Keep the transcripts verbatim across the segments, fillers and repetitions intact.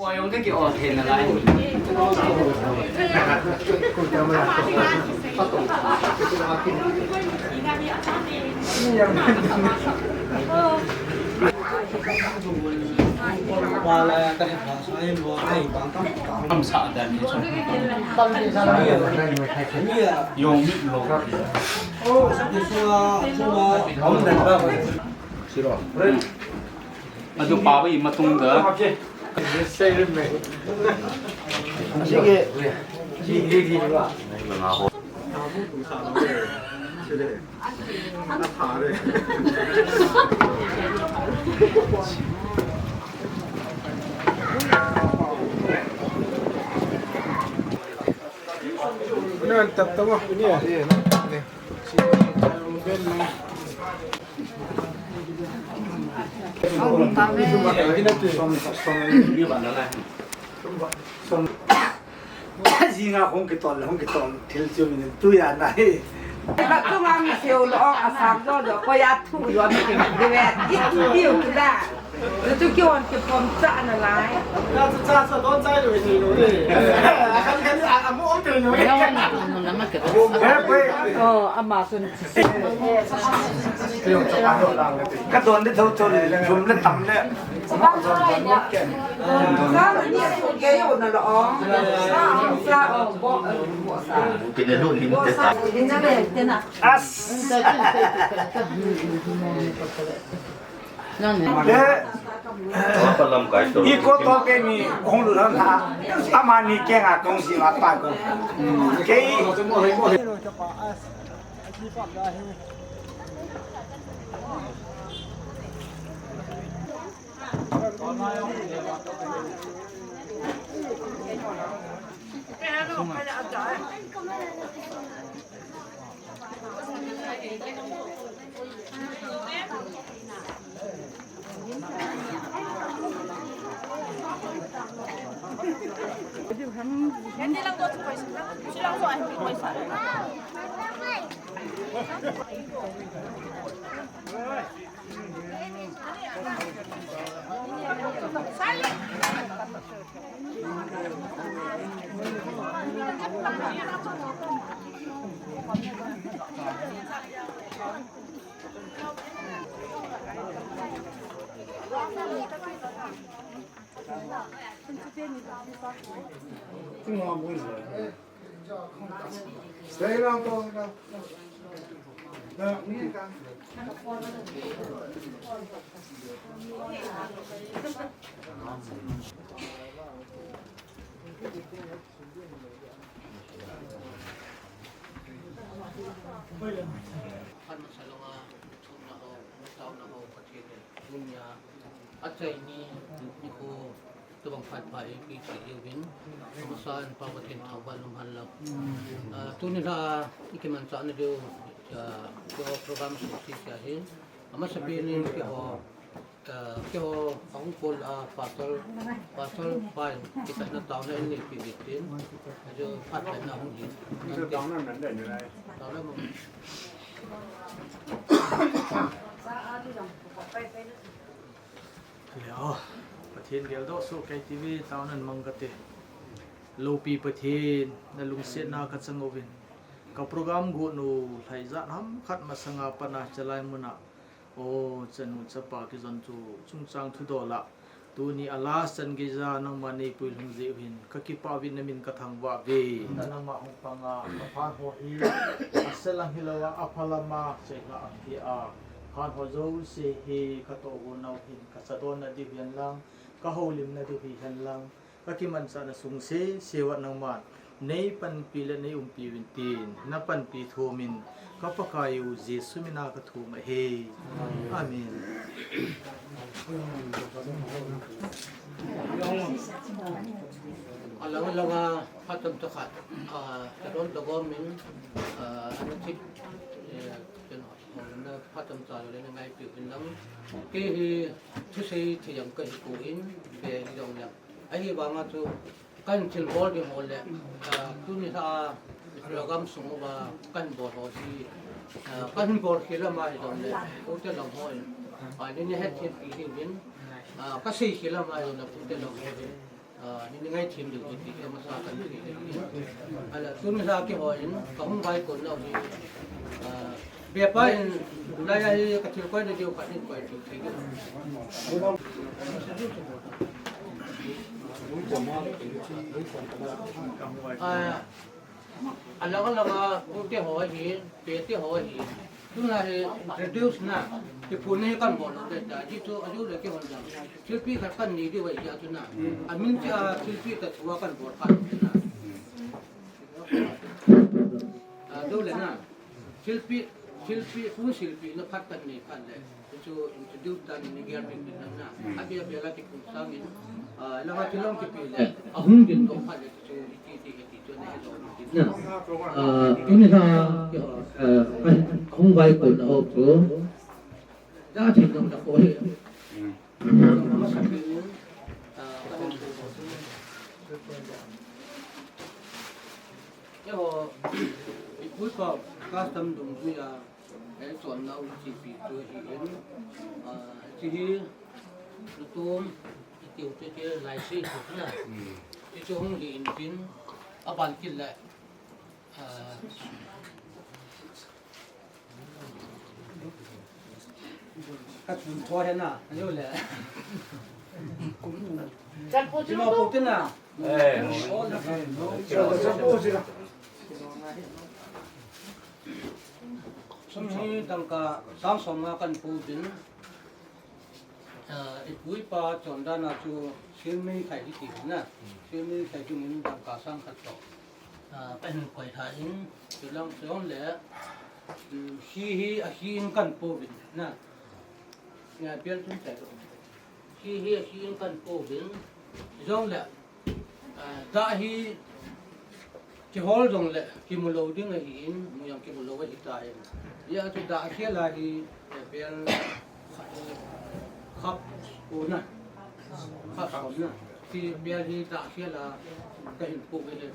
Oi, ong ka ki o thei na lai. Am sa dan ni so. Yong mi lo. Siro. Adu pa ba i matung da. Sige. Sige, sige ba. Nan tap tap ma. Jinga hung kitol, hung kitol, thil chu min tu ya na hi. Ka tu ngam siu lo, a sang lo lo, ko ya thu lo, mi ki di ve, i tu ki u ki da. Lu tu ki on ki pom cha na lai. Ka tu cha sa don chai lu ni lu ni. A kan kan a a mo on pe lu ni. He pe. Oh, ama sun. Ka don de tho tho le, jum le tam le. Sa ni su ke yo na lo. Sa sa bo bo sa. As. Nang ni. Iko to ke ni hong lu na. Ama ni ke nga kong si ma pa ko. Ke. Phat masa langa, thumna ho, taona ho, Pathen in tunia, achai ni, nikho, tobang phat pha eipeh cheh uvin, amasan Pa Pathen thangvah in umhen lang. Ah, tuni la, i kimanchah na diu, ah, keiho program sung sese ahin, amasapen in keiho, Ah, keiho ahung kol a pastor, pastor pa in kipehna taona in neipeh uvin tin. Ajo phat pehna hung hin. Taona mo. Le o, Pathen geldoh soh kei tive, taona mang kate. Loupi Pathen, na lungsetna kachang uvin. Ka program got nu lhaijat ham khat masanga pat a chalai muna. O, chanu chapa kijon chu chungchang thudol a. Tuni a last chan geija nangma neipui lhung jeh u hin. Kakipah uvin namin kathangvah uve. Nangma hung panga, kaphat ho hi. Aselam hilou a, aphalam a, seila a, hi a. Phat ho jouse hi, katoh gonau hin. Kachadonna diu hihen lang, kahoulimna diu hihen lang. Kakimanchahna sung sese uva nangman neipanpi le neiumpi uvin tin, napanpi thomin ka Pakai u Jesu mina kathum ahi. Amen. Alang alang a phat chomcha khat, ah, kadon dogom in, ah, ana thip, eh, ken ho, na phat chomcha le na ngaipi uvin lang. Kei hi thusei thei jong kahi poi, ve jong le. Ahivanga chu kahin thilbol ding ho le, ah, tuni lha a program sung uva kahin bol ho hi, ah, kahin bol khel a ama hijongle, pute lang hon, ah, neina hetthempi diuvin, ah, kasei khel a ama hijongle, pute lang hon, Ah, ni ngai thim ding ti ka masa kan ti. Ala tun la kihon, ka hung vai kon nau hi. Ah, be pa in, lai a hi ka thil koi na diu ka hin koi thil thil. Ah, alang alang a, ute ho hi, pete ho hi. Tuna hi introduce na, kiphun hi kan bol lou le ta, ji chu a ju le kihon jang. Thilpi khat kan nei diu ahi a tuna. A min chu a thilpi ta thu a kan bol kha na. A, dou le na. Thilpi, thilpi, phun thilpi na phat kan nei kha le. Chu introduce dan ni gel pin pin na. A bia bia la kiphun sang in. A, la ha thilong kipe le. A hung din to kha le chu iti ti ti chu na he lo. Na. A, tuni kha, a, hung vai kon na ho chu. Da thil dong da ko he. Keiho, i pu i pa custom dungjuia, eh, chonnau chipi chu ahin, ah, hiche hi, lutum, i tiu chu hiche laisei chu na. Hichu hung hi in tin, aban kit le, ah, Ka chun tho he na, a jo le. Chan pu chu lo pu te na. Eh. Sum hi dangka sang som nga kan pu din. Ah, i pu i pa chondan a chu silmei khai hi ti na. Silmei khai chu min dangka sang khat to. Ah, ka hin koi tha in, chu lang chu le, um, hi hi a hi in kan pu vin na. Nga pial chun chai lo. Hi hi a hi in kan pu vin. Jong le, ah, da hi kihol jong le, kimu lou ding ahi in, mu jong kimu lou ahi ta in. Ya chu da hi la hi, eh, pial, khap, u na. Khap som na. Hi pial hi da hi la, ka hin pu ve le.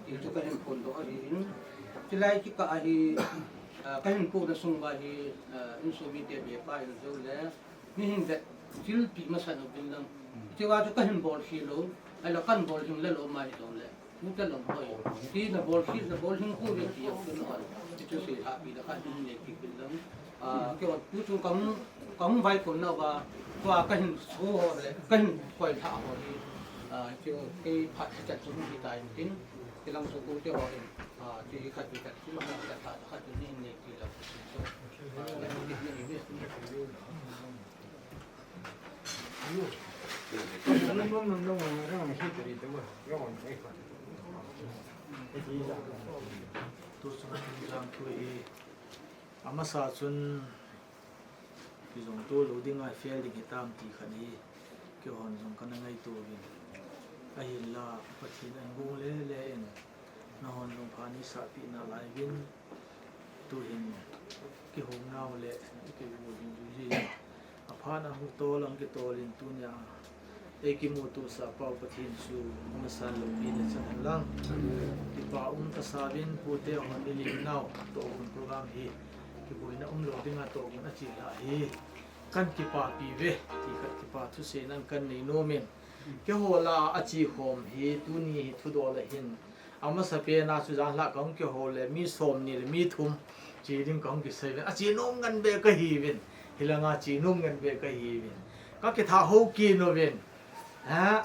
Ti chu ka hin phondoh ahin, chulai kikah a hi, ah, ka hin pohna sung uva hi, ah, insung mite be pa hin jou le, mihem vet thilpeh masa uvin lang. Chua chu ka hin bol khel lou, ahilou kan bol hing le lou ma hi jong le, nu te long hoi. Ti na bol khel, na bol hing pouve ti jong chu na hon. Ti chu seilhah pi le kha hin nei kit uvin lang. Ah, keiho tu chung kahung, kahung vaikon nauva, tua kahin so ho le, kahin koilhah ho hi, ah, keiho kei phat kichat chu hung hita in tin, kilang chu kute ho in, ah, ti hi khat kichat chu, khat kichat khat chu ni nei ti lo. Ah, tu chung jang tu hi, amasa chun, Kijong to lou ding a fail ding hitam ti khat hi, keihon jong kana ngaito uvin. Ahinla, Pathen in gong lele in, nahon jong phat neisahpeh nalai uvin, tuhin kihou nau le, kihou ding juiji. Aphat a hung tol a kitol in tunia, Ei kimuto sah pau Pathen chu masan loupina chang hen lang. Kipa um kasa uvin pute hon ni lim nau tohgon program hi kiboina um lou dinga tohgon achi lhah hi. Kan kipapi uve, ti khat kipa thusei nan kan nei nom in. Keiho lah a achi khom hi tuni hi thudol ahin. Amasapen a chu janhi lah kahung kihou le mi somni le mi thum che ding kahung kisei uvin. Ache nom ngen beh kahi uvin. Hilanga che nom ngen beh kahi uvin. Kakitha hou kit uvin. Ha?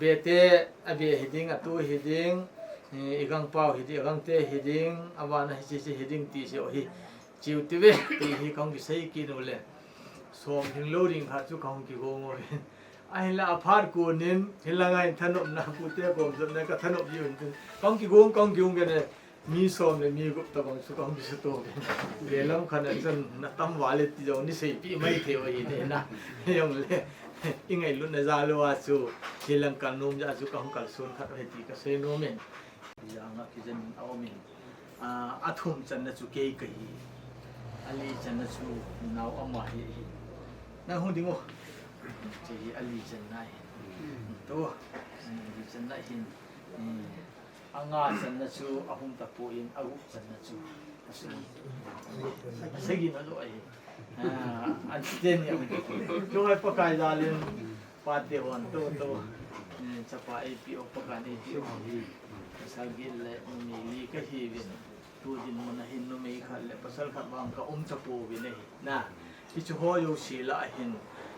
Bete, abe hiding, atu hiding, eh, igangpau hiding, igangte hiding, avana hiche hiche hiding ti jeh hi. Che u hite uve, ti hi kahung kisei kit ule. Som hing lou ding khat chu kahung kigong uvin. Ahinla aphat konin, hilanga hin thanopna, pute kom jotna kathanop jiuvin tin. Kahung kigong, kahung kigong kene, mi som le mi gup tabang chu kahung kisuto uvin. Velam khat a chun natam vale ti jong nei seipeh mai thei u ahi ne na. Jongle, ingailutna jal uva chu, hilang kalnom jeh a chu kahung kalson khat u ahi ti kasei nom in. Janga kijen in aumin. A, athum channa chu kei kahi. Ali channa chu nao ama hi, hi. Nang hung ding o. Chu hi ali channa hi. To, ali channa hin. Hmm. Anga channa chu ahung tapon, agup channa chu. Asagi na lo ahi. A, an ten ya. Chu hai Pakai jalin. Pate hon to, to. Eh, Chapa eipeh u, Pakai in eipeh u hi. Pasal get le numei li kahiuvin. Tu dinmun a hin numei khat le pasal khat vang ka um tapouvin ahi. Na, hiche ho jouse lah a hin,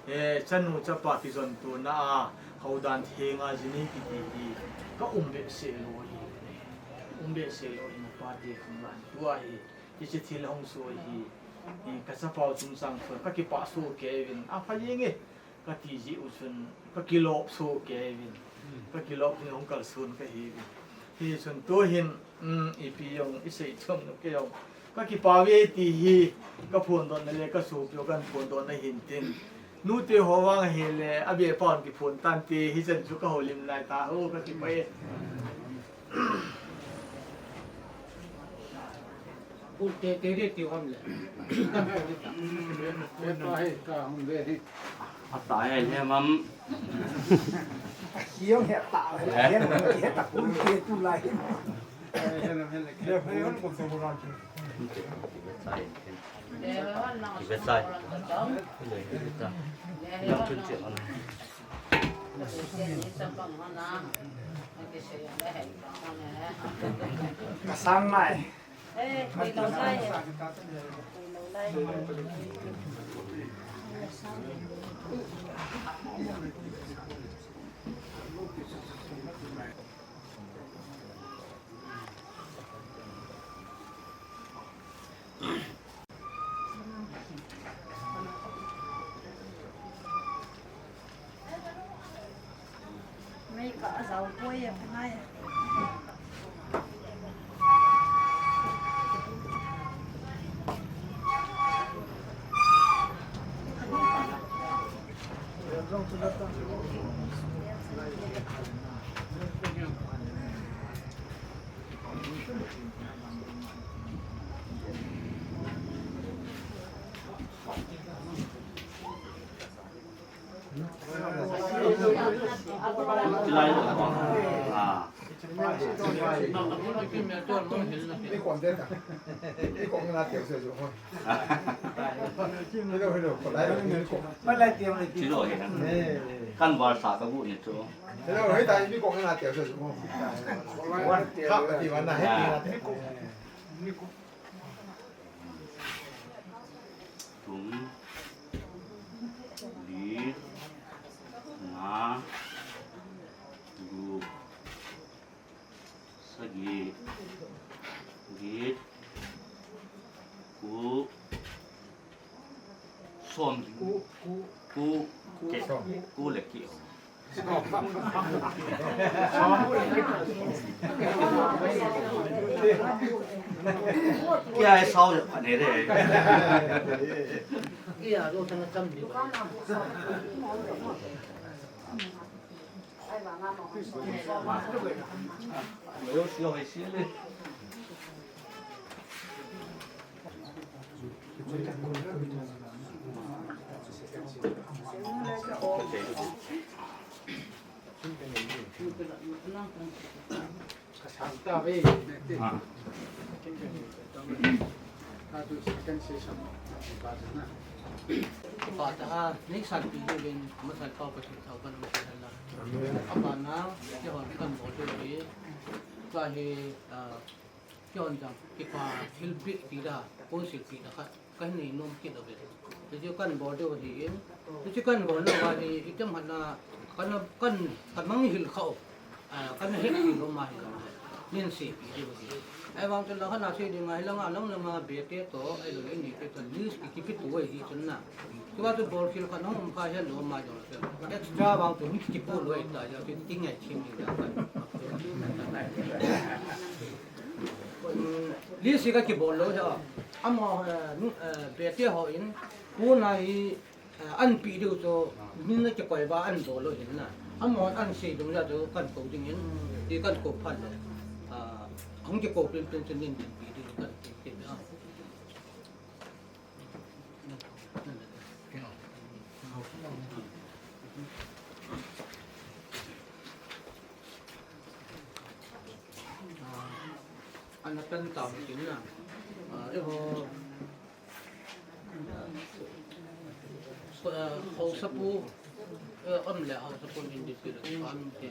eh, chanu chapa kijontona a, houdan thenga ji nei kiti hi, ka um behseh lou ahi. Um behseh lou ahin, pate khang lah a hin tua hi, hiche thil hung soh hi, eh, ka chapau chungchang chun, ka kipah soh kei uvin, apha jenge. Kati jeh u chun, ka kilop soh kei uvin. Ka kilop hin hung kalson kahiuvin. Hichun tu hin, um, ipi jong isei chom u kei jong. Ka kipah uve ti hi, ka phondohna le ka sopi u kahin phondohna hin tin. Nute ho vang ahile, abepa hon kiphon tante, hichan chu ka houlim nai ta ho, ka kipah e. Bul te te de ti ham le. Kan ko ni ta. Bul ta he ka hum ve he. Ata he le mam. Hiong he ta he, he ta bul te tu lai. He na he le ke. He hon ko so bolan. Ibe sai. Ibe sai. Yang tun che on. Kasang mai. Kan bar sa ka bu ni chu. Hello, hei ta mi ko na te so. Ka ti wa na he ti na te. Thum, li, nga, gup, sagi, get, ko, som, ko, ko, ko, ke, ko le ke. Kya hai sao ne re? Kya ro thang cham ni. Yo, yo, hai si le. Apa ta a, nei sanpi diuvin, masal pau Pathen thangvah in um hen lang. Apa na, kihon kan bol diu hi, ka hi, ah, Kihon jong kipa thilpeh tida, council peh da khat kahin nei nom kit uve. Hichu kan bol diu ahin, hichu kan bol nau ahi, itam khat na, kan, kan, kan mang hil kha u. Ah, kan het thei lou ma hi jong le, nin seipeh diu ahi. Ahivang chun lang khat na sei ding ahi, lang a, lang lang a Bete toh, ahilou le Neite toh, list kipe to ahi chun na. Tua chu bol khel khat hung um kha hen lou ma jong le, extra vang chu hung kipo lou ahi ta, jong chu kingai thim ding jong khat. List hi ka kibol lou hi a. Amaho, eh, nu, eh, Bete ho in, tuna hi, eh, an pe diu chu, min na kikoi uva an bol lou hin na. Amaho an sei dung jeh chu kan kou ding in, ti kan kou phat lou. Ah, hung kikou pen pen chu nin din pe diu kan ti ti a. Ana tan tam tin na. Ah, eiho, ah, haosapu, Eh, om le, hausa kon in di pila, am te.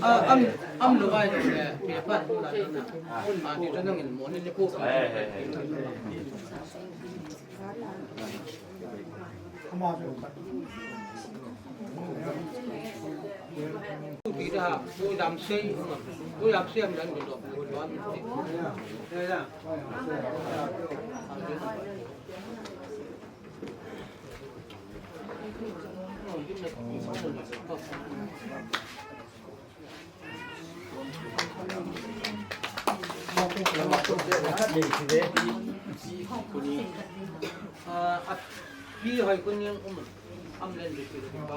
Ah, am, am lo ai lo le, ke pan tu la na. Ah, di tu nang in mo ni ni ko. Ah, a pi hoi kun yang um. Am len di pi ba.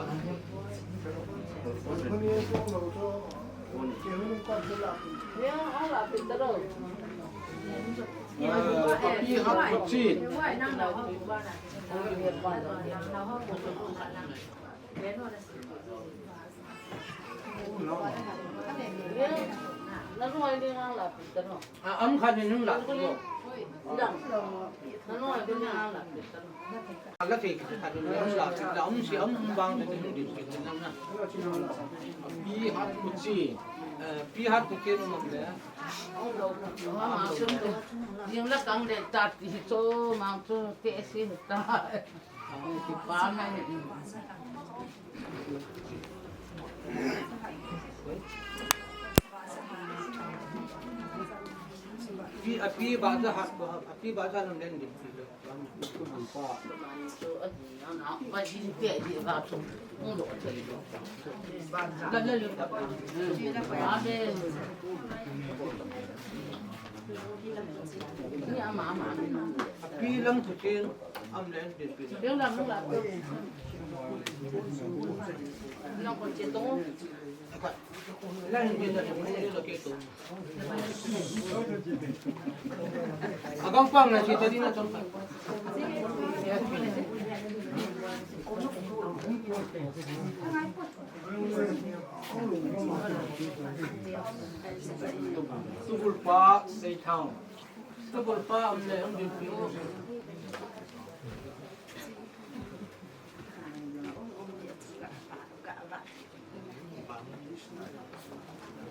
Ah, pi hak ko chi. Ah, am khat ni nung la ko. La thei khat ni nung la ko. La am si am bang ni nung di ko nang na. Pi hat ko chi. Eh, pi hat ko chi nung le. Jing la kang le ta ti cho mang cho te si ta. Ang ti pa mai ni. Pi, a pi ba ja hat ko, a pi ba ja lam len din pi lo. La, la, la. Amen. Ni ama, ama. A pi lam thu chen. Tubulpa Seithang. Tubulpa am le, am din pi.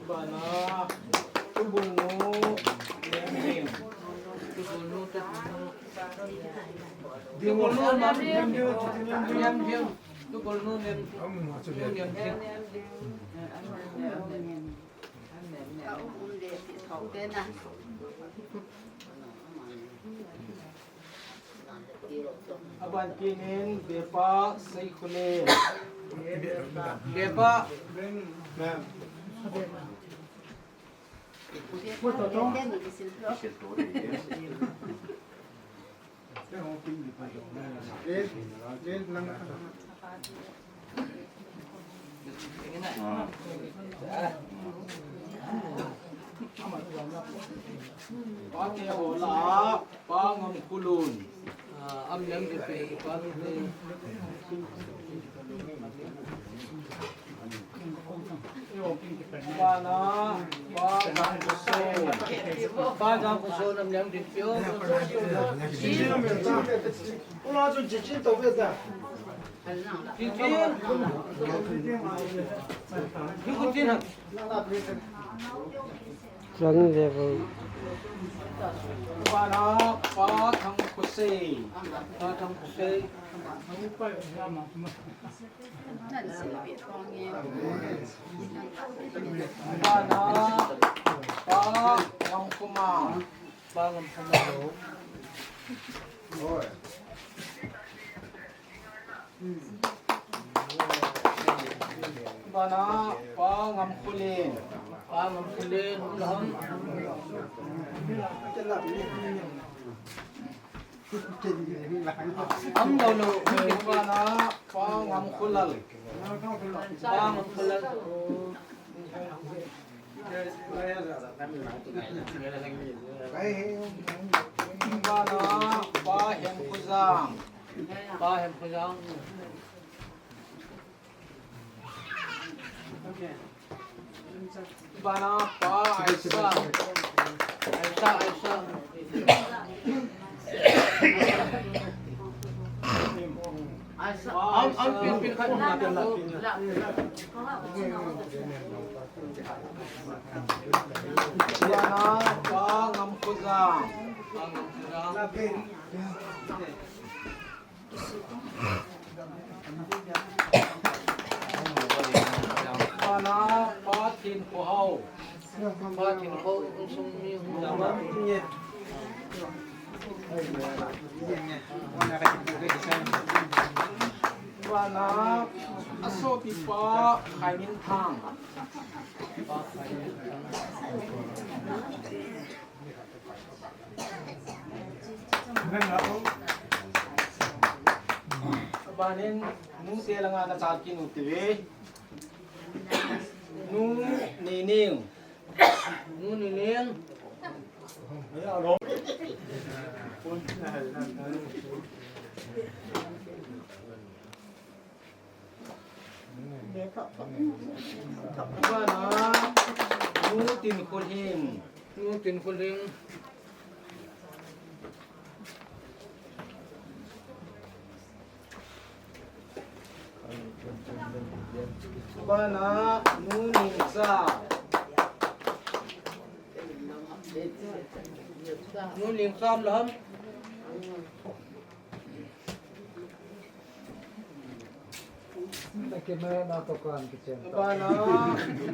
Bana, tubulnu, nem, nem. Tubulnu, tubulnu. Tubulnu, nem, nem, nem, nem. Tubulnu, nem, nem, nem. Aban kinin, Bepa Seikhole. Bepa. Pa Kehola, Pa Ngamkholun. Ah, am nem di pe, Pa Ngamkholun. Bana, Pa Jangkhoson. Pa Jangkhoson, am nem di pe. Ground level. Bana, Pa Thangkhosei. Pa Thangkhosei. Bana, Pa Ngamkhomang. Pa Ngamkhomang. Bana, Pa Ngamkholen. Pa Ngamkholen, um lam. Am lo lo, bana, Pa Ngamkholal. Pa Ngamkholal. Bana, Pa Hemkhojang. Pa Hemkhojang. Bana pa Aisa. Aisa, Aisa. Aisa, am, am, pin, pin, khat, pin, pin. Bana pa Ngamkhojang. Pa Ngamkhojang. Bana pa Thinkhohao. Pa Thinkhohao, insung mi hung dama. Bana asopipa Khaiminthang. Abanin, nute langa nachal kit ute. Nu Neining. Nu Neining. Bana, Nu Tinkhohing. Nu Tinkhohing. Bana, Nu Ningcha. Nu Ningcha lam. Bana,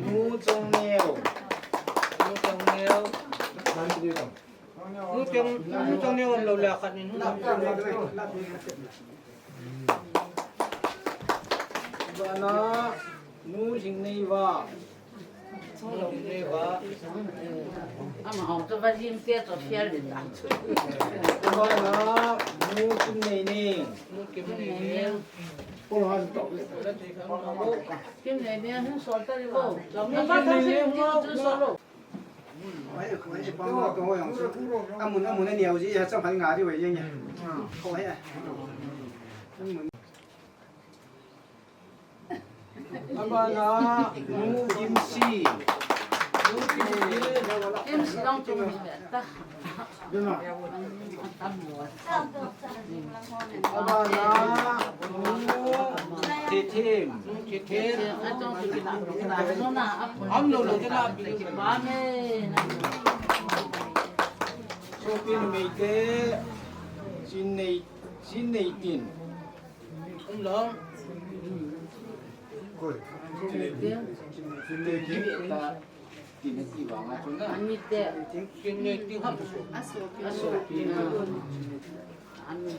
Nu Chongneo. Nu Chongneo. Nu Chong, Nu Chongneo lo la khat ni nu. Bana, Nu Lhingneiva. Ama hong chu va jing te chu fiel le ta. Bana, Nu Kimneining. Nu Kimneining. Kimneining hin sol ta le bo. Number thirteen chu sol lo. Amun, amun ani auji ha chang phai nga di wei jeng. Ko he. Amun. Abana, Nu Kimsi. Nu Kimsi. Kimsi long chung mi ta. Abana, Nu Thithem. Thithem. Am lo lo te na pi. Sopi numei te. Chinnei, Chinneitin. Um lo. Koi. Chinneitin. Tin ati vang a chu na. Ani te. Chinneitin ham. Aso. Aso. Ani.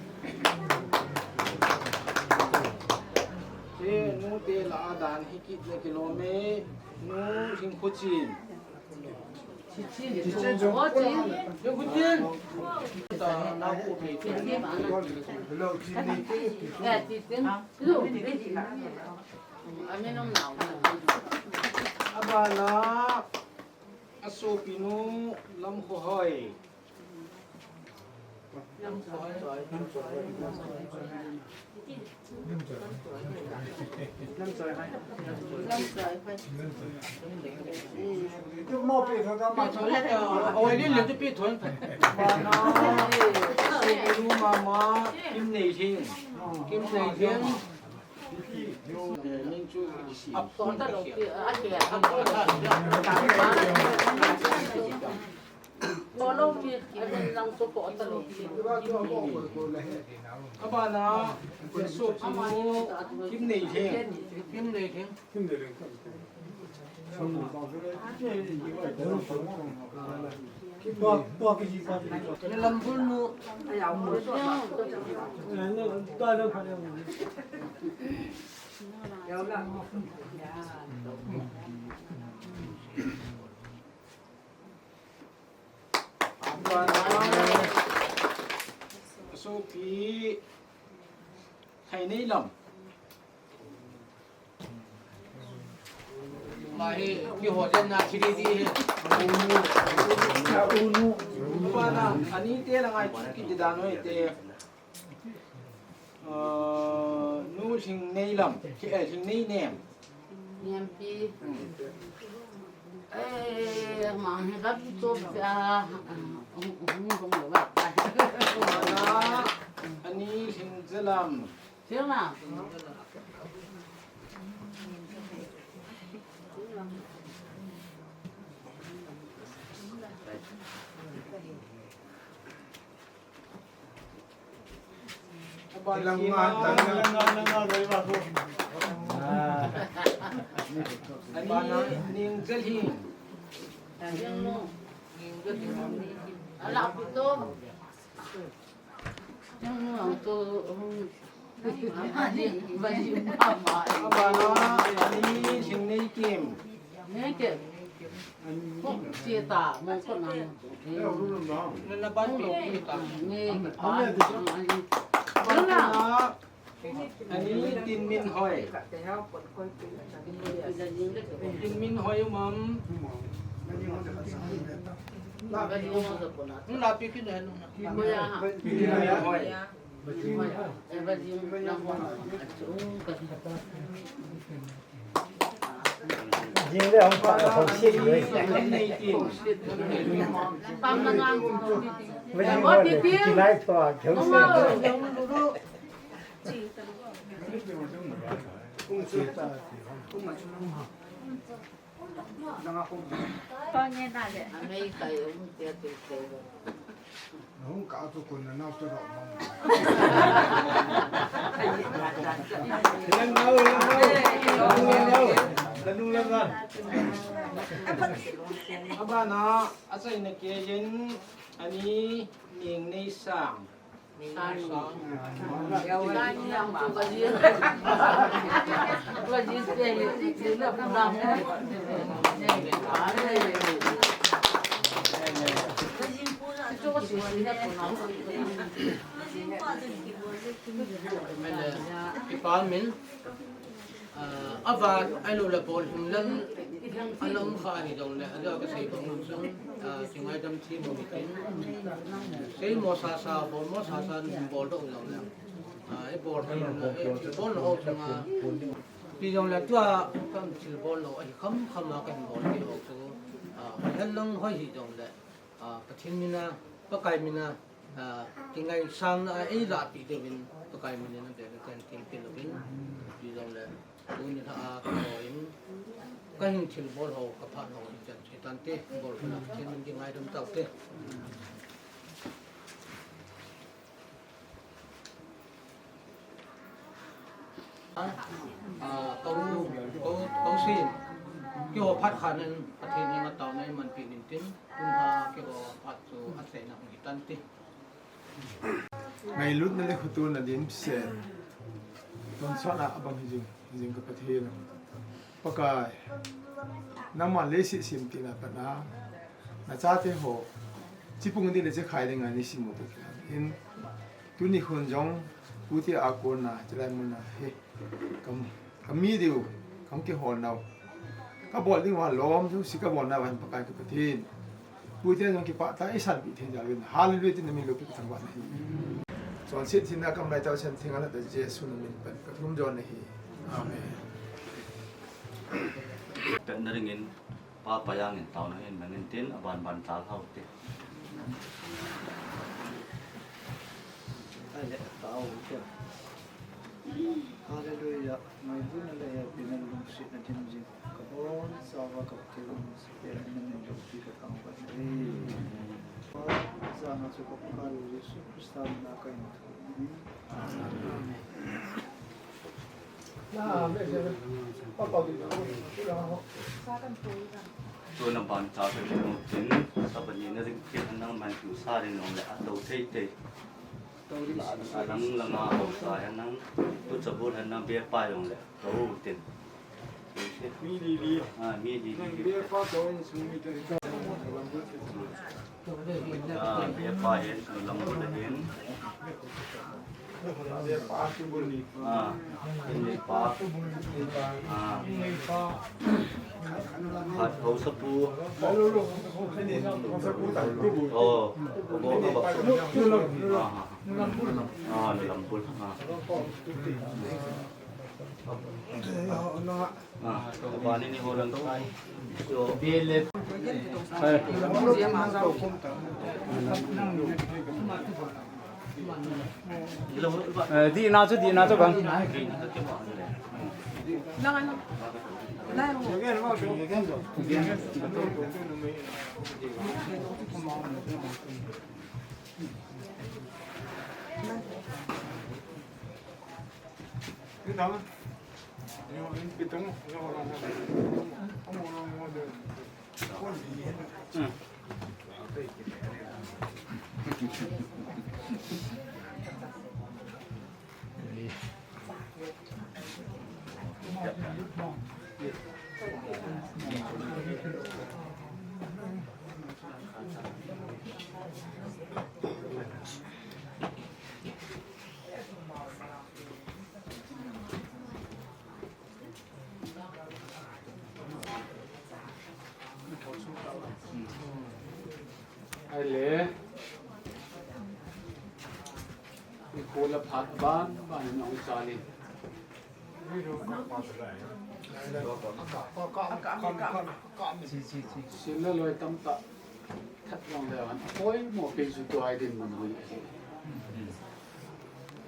Te nu te la a dan hi kit na kilom e. Nu Lhingkhochin. Abana, asopinu Lamkhohoi. Mama, Kimneilhing. Kimneilhing. Abana, Kimneilhing. Kimneilhing. Sopi Thaineilam. Mahi, kiho den na thiri di. Bana, ani te la ngai chu kiti dan hoi te. Ah, Nu Lhingneilam, eh, Lhingneinem. M P. Eh, ma, he ka tu to pia, ah, hung, hung, hung, hung, hung. Ani Lhingzalam. Lhingzalam. Abana, ani Lhingneikim. Neikim. Kong che ta, mo ko na. Na, na ban to ta. Neikim. Abana, ani Tinminhoi. Tinminhoi um am. Hung lapi kit hen. Tinminhoi. Jing le hung pa hung sit le. Ma jing le, ki lai to, jong se. Hung ka tu kun na nau tu ro mang. Lang nau, lang nau. Lang nau. Lang nau, lang nau. Abana, achaina keiyin, ani Nengneisang. Kipah min. Ah, avat, ahilou le bol him lal, ana um kha ahi jongle, ajo kasei bang u chun, ah, kingaidam thim u hitin. Seimo sasa, bolmo sasa, bol doh jongle. Ah, ibol him le, ibol lou chunga. Ti jongle tua, kan thil bol lou, ahi kham kham a kan bol ti ho chu. Ah, hoi hen lang hoi hi jongle. Ah, Pathen mina, Pakai mina, ah, kingaisang na a eilahpeh diuvin, Pakai mina na bel kan thil pe louvin, ti jongle, tuni lha a ka ho in, ka hin thil bol ho, ka phat ho, hitan, hitante, bol ho na, Pathen min kingaidam taute. Ah, kau, kau, kau sin. Keiho phat khat in Pathen henga taona iman peh in tin, tun ha keiho phat chu achaina hung hi tan ti. Ngailutna le khotona dimset. Tonsot a abang hi jing, hi jing ka Pathen. Pakai, nangma leiset semtina pat a, nachate ho, chepung ding le chekhai dinga neisim u toh kilhon in, tuni khun jong, pute a kona, chulai muna, he, ka, ka mi diu, ka kihol nau, ka bol ding uva lom, jouse ka bol nauva hin Pakai ka Pathen. Pute jong kipah tah a eisanpeh thei jal uvin. Hallelujah tin na min loupi ka thangvah nahi. Chonset thina kam lai tah a Pathen theng a la ta Jesu na min pan ka thum jon nahi. Amen. Pet na ring in, Pa, Pa jang in, Taona in, Nang in tin, aban ban tal hau te. Hallelujah. Ngailutna le hepina lungsetna dimjing. Ka bonchauva ka Pathen in, Pathen in na min loupi ka thangvah nahi. Pa, jana chu ka Pakai Jesu Christa mina ka in thum. Amen. Tuna ban cha ka kinu tin, sa ban ni na ring kit nang man tu sa ring nong le a to thei thei. A lang lang a ho sa ya nang, tu cha bu han nang be pa yong le. Tou tin. Mi li li. Ah, mi li li. Nang be pa tou in sung mi te. Ah, be pa hin sung lam bu le hin. Be pa tu bu li. Ah, in li pa. Ah. Khat tou sa pu. Oh, bo ka ba. Ah, ah. Ah, lam bu. Ah. Di na chu, di na chu bang. Ahile, ikol a phat ban ban in ahung chal in. Sil le loi tamtah that jongle ahin, apoimo pen chu tua hi dinmun hi ahi.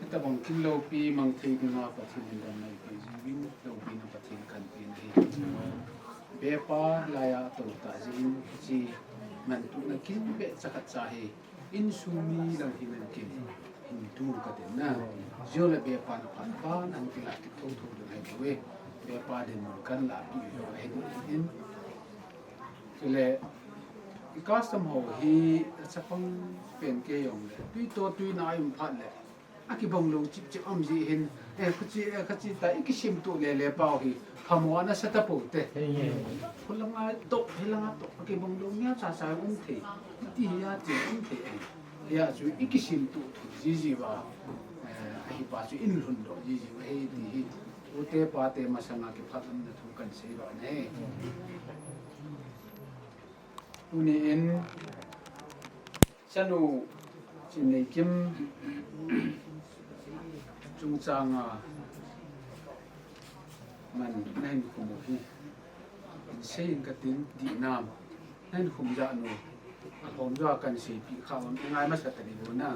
Hitabang thil loupi mang thei dinga Pathen in damna eipeh jiuvin, loupina Pathen kahin pen ahi. Bepa laiya atou tah jeh in, hiche mantuhna kimbeh chakhat cha hi insung mi lang hi nang kin hin tu kati na. Jole bepa na phat ban an kilah kit thotho ding ahi bouve. Bepa dinmun kahin lahpeh u ahi in. Chule, i custom ho hi, chapang pen kei jongle, tui to tui na a um phat le, akibang lou chip chip um jeh hin, eh, khuchi, eh, khachi ta, i kisim tuh le le pau hi, phamo ana sa tapou te. Khulanga toh, hilanga toh, akibang lou nia cha cha um thei, ti hi a ti um thei, eh. Hia chu i kisim tuh thei jiji uva, eh, ahi pa chu in lhun doh jiji uva ahi ti hi. Ute pate masanga kiphatlamna thu kahin sei uva ahi. Tuni in, chanu Chinneikim chungchanga man nahin khum u hi, in sei in katin, dihnam nahin khum jat nu, alhom joh a kahin seipeh kha uvin, i ngai masa tading bou na,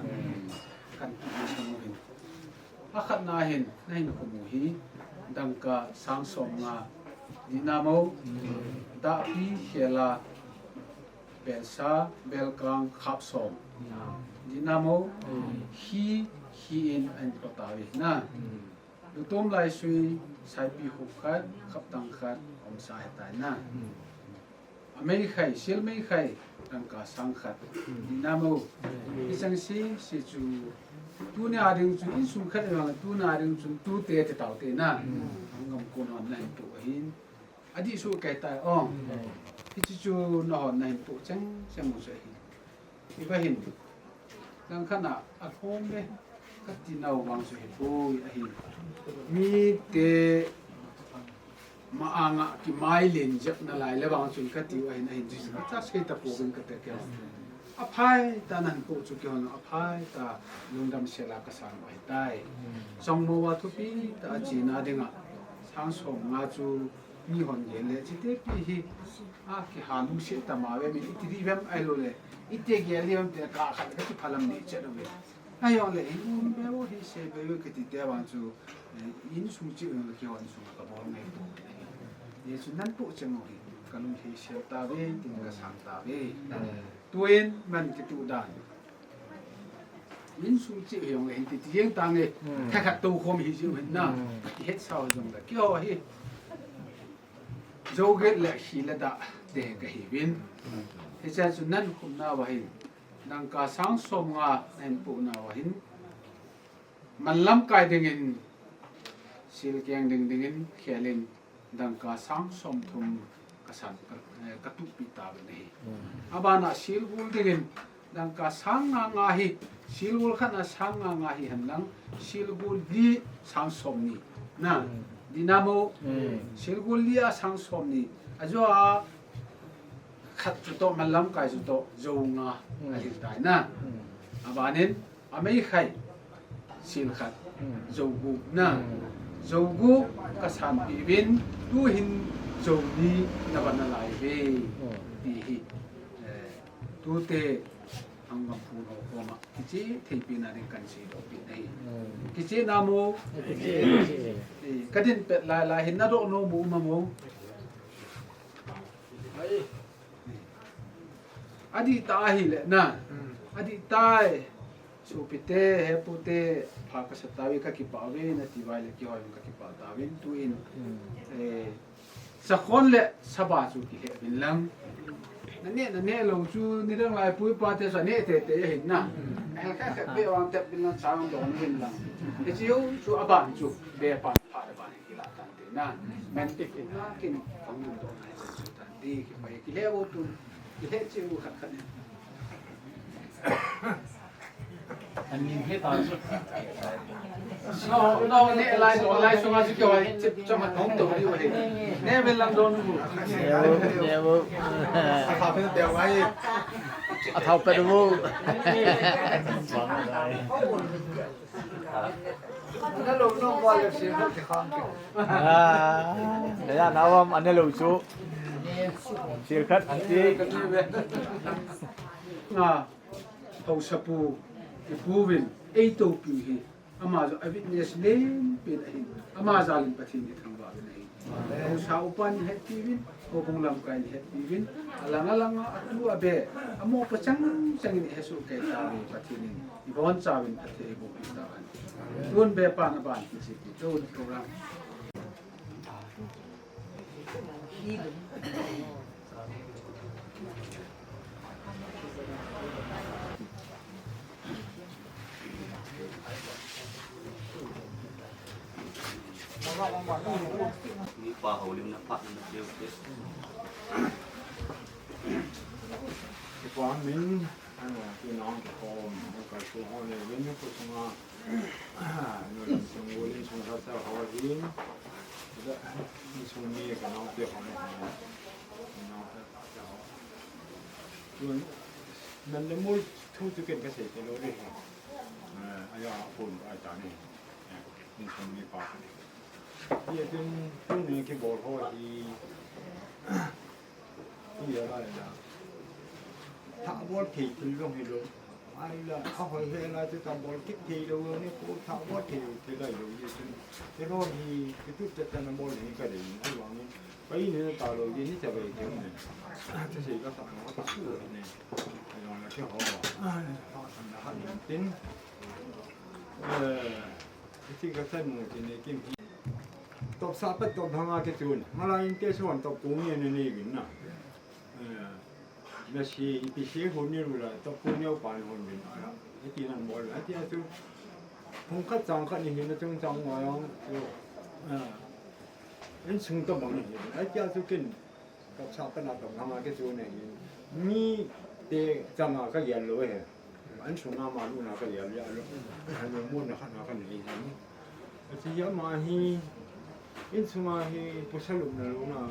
kahin tuh masa uvin. Akhatna hin, nahin khum u hi, dangka sang somnga, dihnam o, dahpi khela, belsa, belkang, khap som. Dihnam o, hi, hi in ahin po tauve na. Lutom laisui, saipi khup khat, khaptang khat, umsa ahitai na. Ameikhai, sil meikhai, dangka sang khat. Dihnam o. Hicheng sese chu, tunia ding chu, insung khat vang, tunia ding chun, tute ti taute na. Gam kon hon nahin tuh ahin. Adih suh kei tai, o. Hiche chu nahon nahin tuh cheng cheng u chu ahi. Iva hin, langkhat a, alhom ve, kati nau vang chu hipoi ahi. Mite ma anga kimailen jep nalai le vang chun kati u ahin, ahin chu, acha sei tapouvin kati kei. Aphai tah nahin po chu keihon, aphai tah lungdam sela kasang u ahitai. Chongmo a thupi tah a chena dinga, sang somnga chu mihon gel le, chitepi hi, a, kiha lungset tama ve, mi iti di vem ahilou le, iti gel di vem te ka khat ka ti phalam ni chet uve. Ahijongle, i um be u hi se be u kiti te vang chu, eh, insung cheh u le kihon sung ka bol ngai pou. Hichu nan tuh cheng u hi, ka lung hi sel tauve, tin ka sang tauve. Tuin man kituh dan. Insung cheh u hi jong le hin ti ti jeng tange. Hmm. Kha khat tou khom hi jiu hin na. Hmm. Kihet sao jong le. Keiho hi. Joget le hi le da te kahiuvin. Hmm. Hiche chu nan khum nauva hin. Dangka sang somnga nan po nauva hin. Man lamkai dingin. Sil keng ding dingin. Khelin. Dangka sang somthum ka san, ka, eh, ka tuhpi tauvin ahi. Hmm. Abana silgul dingin dangka sang nga nga hi, silgul khat na sang nga nga hihen lang, silgul li sang somni. Na, hmm, dihnam o, hmm, silgul li a sang somni. Ajo a khat chu toh, man lamkai chu toh, jou nga, hmm, ahil tai na. Hmm. Abanin, ameikhai, sil khat, hmm, jou gup na. Hmm. Jou gup kasanpeh uvin, tuhin jou ni nava nalai uve, ti hi, eh, tute Angam phun ho koma kicheh theipeh na ding kahin seidoh peh nahi. Kicheh na mo. Eh, kadin pet lai lai hin nadoh nom u um am? Adih tah ahile na. Adih tai. Sopite, hepute, pha kasa tauve, kakipah uve nati uva ahile kihoi kakipah tauvin, tuin, eh, sakhon le saba chu kihei uvin lang. Naneh, naneh lou chu nidang lai pu ipa te chu aneh tete ahin na. Hel khat khat beh vang tep uvin lang, cha vang don uvin lang. Hiche u chu aban chu, be pan phat aban kilah tante na. Men te kin na kin kong mun don na chu tante, kipai kile u tun, kile cheh u khat khat ni. An lim he ta chu. No, no, ne lai, lai sunga chu kihoi, chip chom hat hong to diu ahi. Ne vel lang don u. Ne u, ne u. A thau pet u. Ana lou nom uva le Silkhat kikhang kit. Ah, kaya na uvam ana lou chu. Silkhat anti. Ah, haosapu, ipu uvin, eitopiu hi. Ama jong a witness lenpen ahin. Ama jal in Pathen ithangvah uvin ahi. Haosa upa in hetpi uvin, houbung lamkai in hetpi uvin, alang alang a, atu abe, amopo chang chang in ihesoh kei tauve, Pathen in ibonchauvin phatthei eibohpi tauhen. Tun be pan aban kicheh ti, tun program. Mipa houlimna phat na cheu te. Kipa min, ah, tu nang kikhom, ka su ho le, ven ko sunga, ah, no, sung wo lin sung sa sa ho hin, da, sung mi ka nang te ho le, nang te ho. Tun, nan le mul thu chu ken kasei talou ding. Eh, aya phone ai ta ni. Eh, insung mipa ka ni. Hijeh chun, tuni kibol ho hi, hi a lai la. Thah bol thei thil jong hilou. Ai la, ahoi he la chu thah bol kit thei lou ni, ko thah bol thei thil lai lou ni chun. Kei lou hi, kitu chat chat na bol ni ka dei, ahivangin. Pai ni na talou, ni cha bai thei ni. Cha sei ka sa na, ka su ni. Ai la, na ke ho. Ai, ha, na ha ni tin. Eh, iti ka sa nu tin ni kim hi. Top sa pat top hanga ke chun. Mala in te suan top ku ni ni ni bin na. Eh, Nasi, ipi se hon ni lula, top ku neo pan hon bin. Ala, iti nan bol, iti a chu. Phung khat chang khat ni hin, chung chang wa yang, chu. Ah, insung tabang ni hin. Iti a chu kin, top sa pat na top hanga ke chu ni hin. Ni te chang a ka yellow he. An sunga ma luna ka liam liam lou. An mun na khat na ka nei hi. Ati ama hi, insunga hi pasal umna lou na,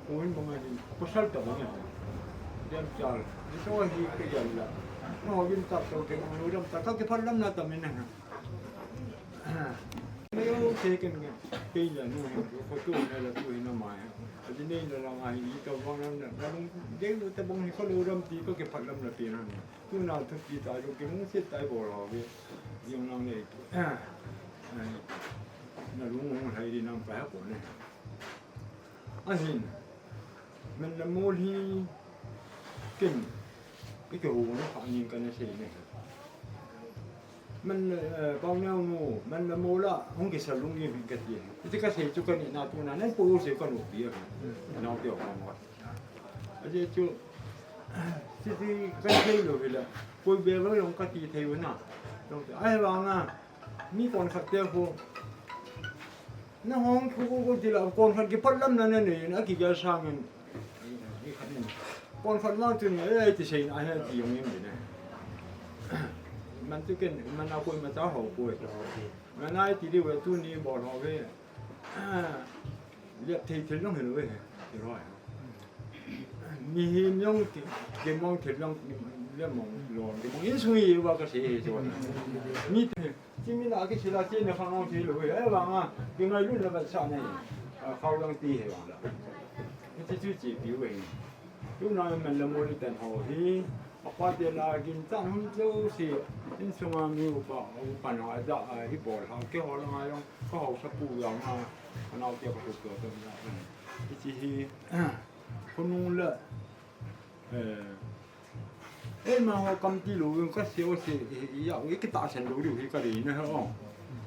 pu in banga hi, pasal tabang hi. Diam chal. Ni so hi ka liam la. No, yin tap to ke no, dam ta ka kiphalam na tamin na. Mayo te ken ke ya no, ko tu na la tu na ma. Ati nei la la ma hi, tabang na, tabang, dei tabang hi ko lou dam ti ka kiphalam na ti na. Tuna thupi ta jong kilungset tah a ibol hou ve. Jong lang le. Na lung hung lhai di nang pa ha ko ne. Ahin. Men la mol hi ken. Kei ke hu na pha ning kana sei ne. Men, eh, pau neo nu, men la mol a, hung kisa lung ye min ka ti. Iti ka sei chu ka ni na tuna, nen po sei ka nu pi. Na te o ka. Ajeh chu, siti kan thei lou hila, koi bel vang jong kati thei u na. Jong te, ahivanga, mi kon khat te khu. Na hong thu ko ko ti la, kon khat kiphalam na na nei, na kigel sangin. Kon khat vang chu ni, eh, ti sei na, eh, ti jong in ni ne. Man tu ken, man a koi ma ta ho koi. Man a ti di we tu ni bol ho ve. Ah, liap thei thil jong hilou ve, hilou. Mihem jong ki, kimang thil jong, Le mong lo, mong insung hi va ka sei hi chu. Mi te, chi mi la ki sei la chi na khang ong sei lo hi, ai vang a, ki ngai lu na ba sa nei. A khau lang ti hi vang la. Chi chu chi pi ve. Tu na man la mo li tan ho hi. A pa te la kin tan hun chu si. Insung a mi upa, upa na da a hi bol ha ke ho la ngai yong, ka ho sa pu yang a. Ka nau te ka tu tu tu. Chi hi. Khonung le. Eh, eh, ma ho kam ti lo, ka se o se, eh, ya, eh, ki ta sen lo, hi ka ri na ho.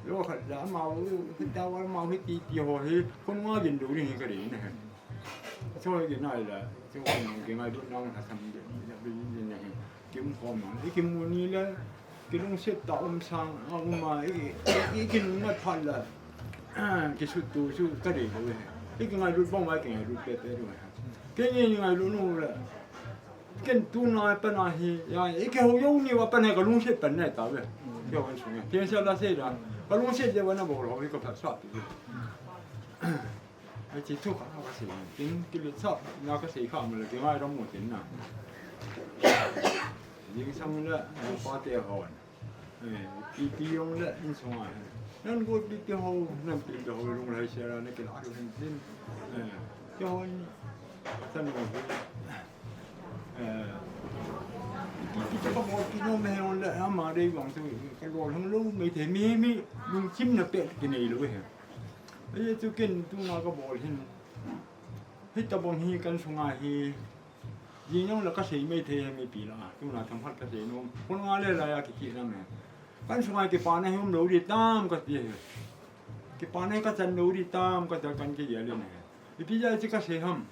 Lo kha da ma, eh, ki ta wa ma, hi ti ti ho, hi, kon nga gin lo, hi ka ri na. So, ki na la, so, ki ngai do na, ha sam de, ya, bi ni na, ki mu ko ma, ki mu ni la, Ki lungset ta um sang, a um a, i, i, i kin ngat phat la. Ki sut tu su ka dei lo he. I ki ngailut bang vai ki ngailut pe pe lo he. Ke ni ngailut nu le. Ken tu na pa na hi, ya, i ke ho yo ni wa pa na ka lungset pa na ta ve. Ke wan su ne. Tien sa la se da. Ka lungset je wa na bo lo, i ka pha sa tu. Ai, chi thu ka, ka sei, tin, ki lut sa, na ka sei kha mo le, ki ngai ram mo tin na. Jing sang le, pa te ho. Eh, pi, pi yong le, insung a. Nan go pi, pi ho, nan pi, pi ho, lung lai se la, na ki la ru hin tin. Eh, ki ho, san ho. Eh, ki, ki, ki ka mo, ki no me ho le, ama dei bang tu, ka lo hang lo, me te, mi, mi, lung chim na pe, ki nei lo he. Ahi chu ken tuna ka bol hin. Hitabang hi kan sunga hi. Jing jong la ka sei mai thei he mipi la. Tuna themkhat ka sei nom. Kon nga le la ya ki ki na me. Kan sunga kipana hi um lo di tam ka ti he. Kipana hi ka chan lo di tam ka ta kan ki ya le ne. Ipi ja chi ka sei ham.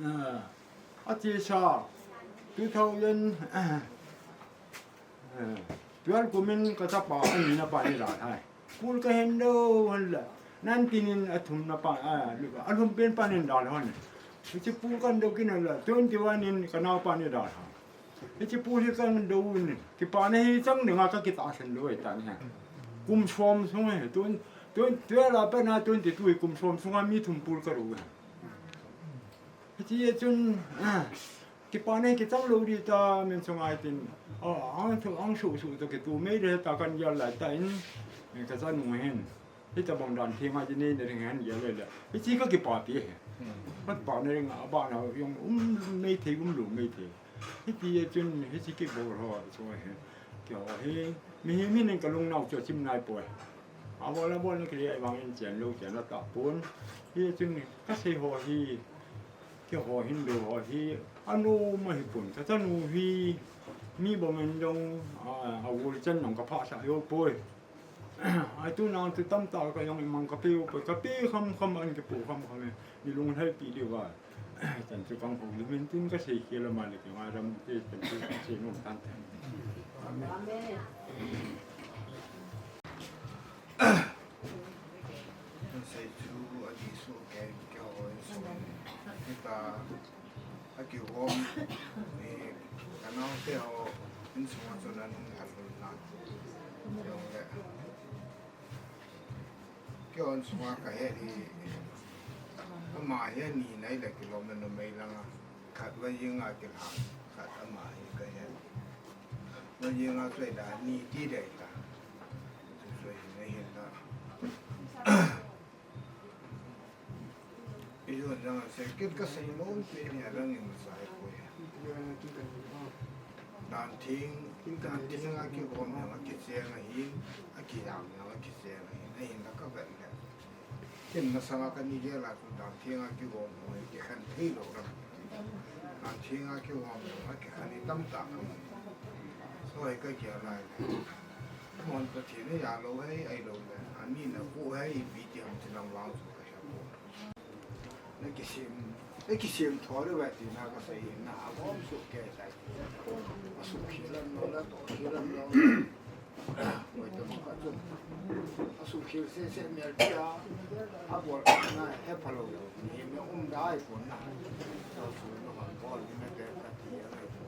Ah, a chi sa, two thousand, eh, twelve kum in ka chapa, a ni na pa ni la thai. School ka hen do, han la. Nan tin in a thum na pa, a, lu, a lum pen pa nin da hon. Hichi school kan do kin la, twenty-one in ka nau pa ni da hon. Hichi school hi kan do ni. Kipana hi chang ni nga ka ki ta sen lo ta ni ha. Kum som sung he, tun, tun, twelve a pa na twenty-two kum som sung a mi thum school ka ru he. Hichi chun, ah, kipana hi kichang lo di ta min sung ai tin. Oh, ang thu, ang su su to ki tu mei de ta kan ya la ta in, ka sa nu hen. Hitabang dan theng a ji nei na ring han ya le le. Hichi ka kipa ti he. Hmm. Ka pa na ring a ba na yong um mei thei um lo mei thei. Hiti a chun hichi ki bol ho chu he. Kio hi mi hi mi ning ka lungnau chu chim nai poi. A bol a bol na ki le vang in chen lo chen la ta pon. Hi chun ka sei ho hi. Kio ho hin lo ho hi. A nu ma hi pon. Ka ta nu hi. Mi bang in dong a, a wol chen nong ka pha sa yo poi. Ai tu nang tu tam ta ka yong mang ka pe u pe ka pe kham kham an ke pu kham kham e. Ni lung hai pi de wa. Chan chu kang hong lu min tin ka sei ke la ma le ke ma ram te chan chu ka sei nom tan. Amen. Sei chu a di su ke ke ho so. Kita A kigom, eh, ka naote ho, insunga chun an hung lhal lhon na. Jong le. Kei insunga ka he hi, ama hi ani nai le kilom na numei langa. Khat va jing a kilhang, khat ama hi ka he. Va jing a choi da ni ti dei ta. Choi na hin da. Ijon jang a se, kit ka sei nom pi ni a lang in sa ai poi. Dan theng, dan theng a kigom jang a kicheng ahin, a kijam jang a kicheng ahin, ahin la ka vet le. Kin na sanga ka ni gel a chu dan theng a kigom ho hi kikhen thei lo ram. Dan theng a kigom jang a kikhen hi tam tah ka mu. So hi ka gel lai le. Mon Pathen hi a lo hei, ai lo le. Ani na ko hei, ipi ti ham ti lang vang chu ka hia ko. Na kisem, na kisem tho le va ti na ka sei na a gom su ke sai. A su khi lam lo la to khi lam lo. Wai to ka chu. A su khi se se mi al ti a. A bol na he pha lo. Ni me um dai ko na. Sa su no ha bol ni me te ka ti a ko.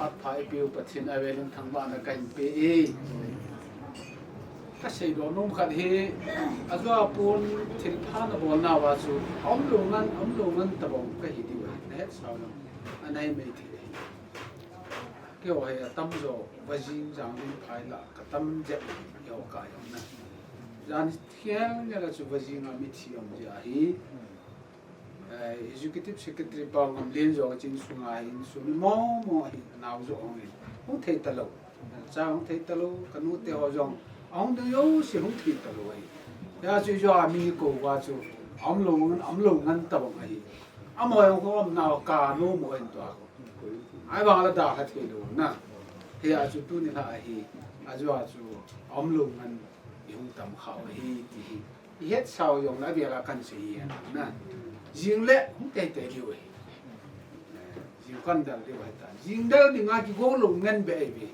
Phat pha eipeu Pathen avelin thangvahna kahin pe e. Kasei doh nom khat hi, ajeh a pon thilpha nabolnauva chu, aumlou ngen, aumlou ngen tabang kahi diu ahi, nahetsau lou, anai mei thei ahi. Keiho hi atamjo, vajing jang ding phai la, katam jep ahi, eiho kah jong na. Jan khel nela chu vajing a mithi um jeh ahi. Eh, Executive Secretary pa Ngamlen jong achin sunga hin, sum mong mong ahin, anao joh hung hin. Hung thei talou. Cha hung thei talou, kanu te ho jong. Ahung ding jouse hung thei talou ahi. Hijeh chun ijou a mi kou uva chu, aumlou ngen, aumlou ngen tabang ahi. Amaho jong kou umnau kanu mo hin tua kou. Ahivang la dalha thei lou na. Hijeh chun tuni lha ahi. Ajeh chu, aumlou ngen, ihung tam khah u ahi, ti hi. Ihetsau jong le avel a kahin sei ahi na. Jing le hung teitei diu ahi. Jing kahin del diu ahi ta. Jing del dinga kigong lou ngen beh ahi ve.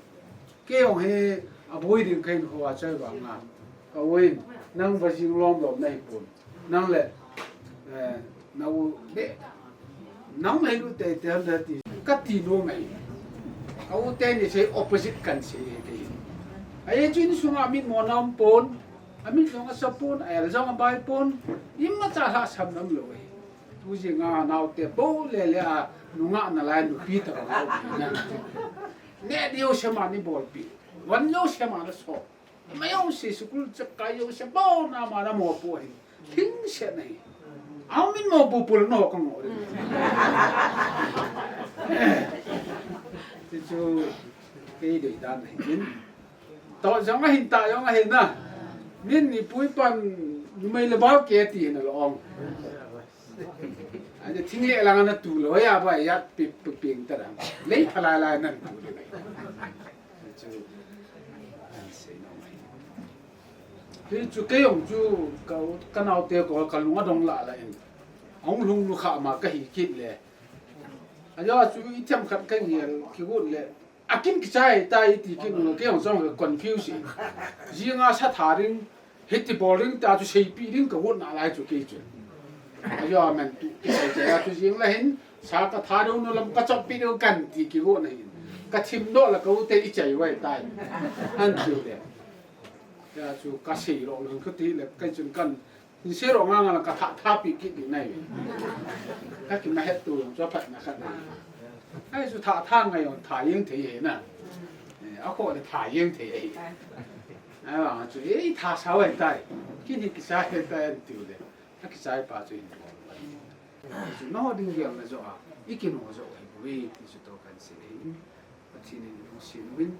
Kei jong hi aboi ding kahin hou a chai vang a. Ka u in, nang vajing lom lom nahi pon. Nang le, eh, na u beh. Nang le lu teitei ham da ti. Kati nom ahi. Ka u teni sei opposite kahin sei ahi. Ajeh chu insunga mitmo na um pon. Amit jong asa pon, a-el jong abai pon, imacha lhahsamna umlou ahi. Tu jing a naote bou le le a nungah nalai nupi tabang aum na. Neh diu sema ni bolpi. Von jouse ma naso. Ima jouse school chakai jouse bou na ma namopo ahi. Thingset na ahi. Aum in mopo pul no ka ngo. Ti chu kei dei dan ahi. Toh jong ahin, tah jong ahin na. Min ipu ipan numei le bal ke ti hin along. Ani thing le lang ana tu lou ya ba ya pi pi ping ta dang. Lei phalai lai nan tu le. Chu an sei no mai. Hi chu kei jong chu ka, ka naote ko ka lung adong la la in. Ahung lhung nu kha ma kahi kit le. Ajo chu ithem khat ka ngel kigot le. Akin kichai tai ti kin u, kei jong jong ka confuse. Jing a sa tha ding, hiti bol ding ta chu seipi ding ka got nalai chu kei chu. Ajo amen tu, kichai chai a chu jing la hin, sa ka tha deu nu lam ka chop pi deu kan ti kigot na hin. Ka thim doh la ka u te ichai vai tai. An chu le. Ya chu ka sei lo lo khuti le, kei chun kan Hin sei ro nga nga la ka tha, tha pi kit ding nai ve. Ka kima het tu jong chu aphatna khat nai. Ai chu tha, tha ngai jong tha jeng thei ahi na. Eh, akhoh le tha jeng thei ahi. Ai vang chu, eh, tha sao ahi tai. Kin hi kisa ahi tai an tiu le. Akichai pa chu hin bol. Chu no ding gel na jo a. I kin ho jo ahi bou ve ti chu to kan sei ahi. Pathen in lungset uvin,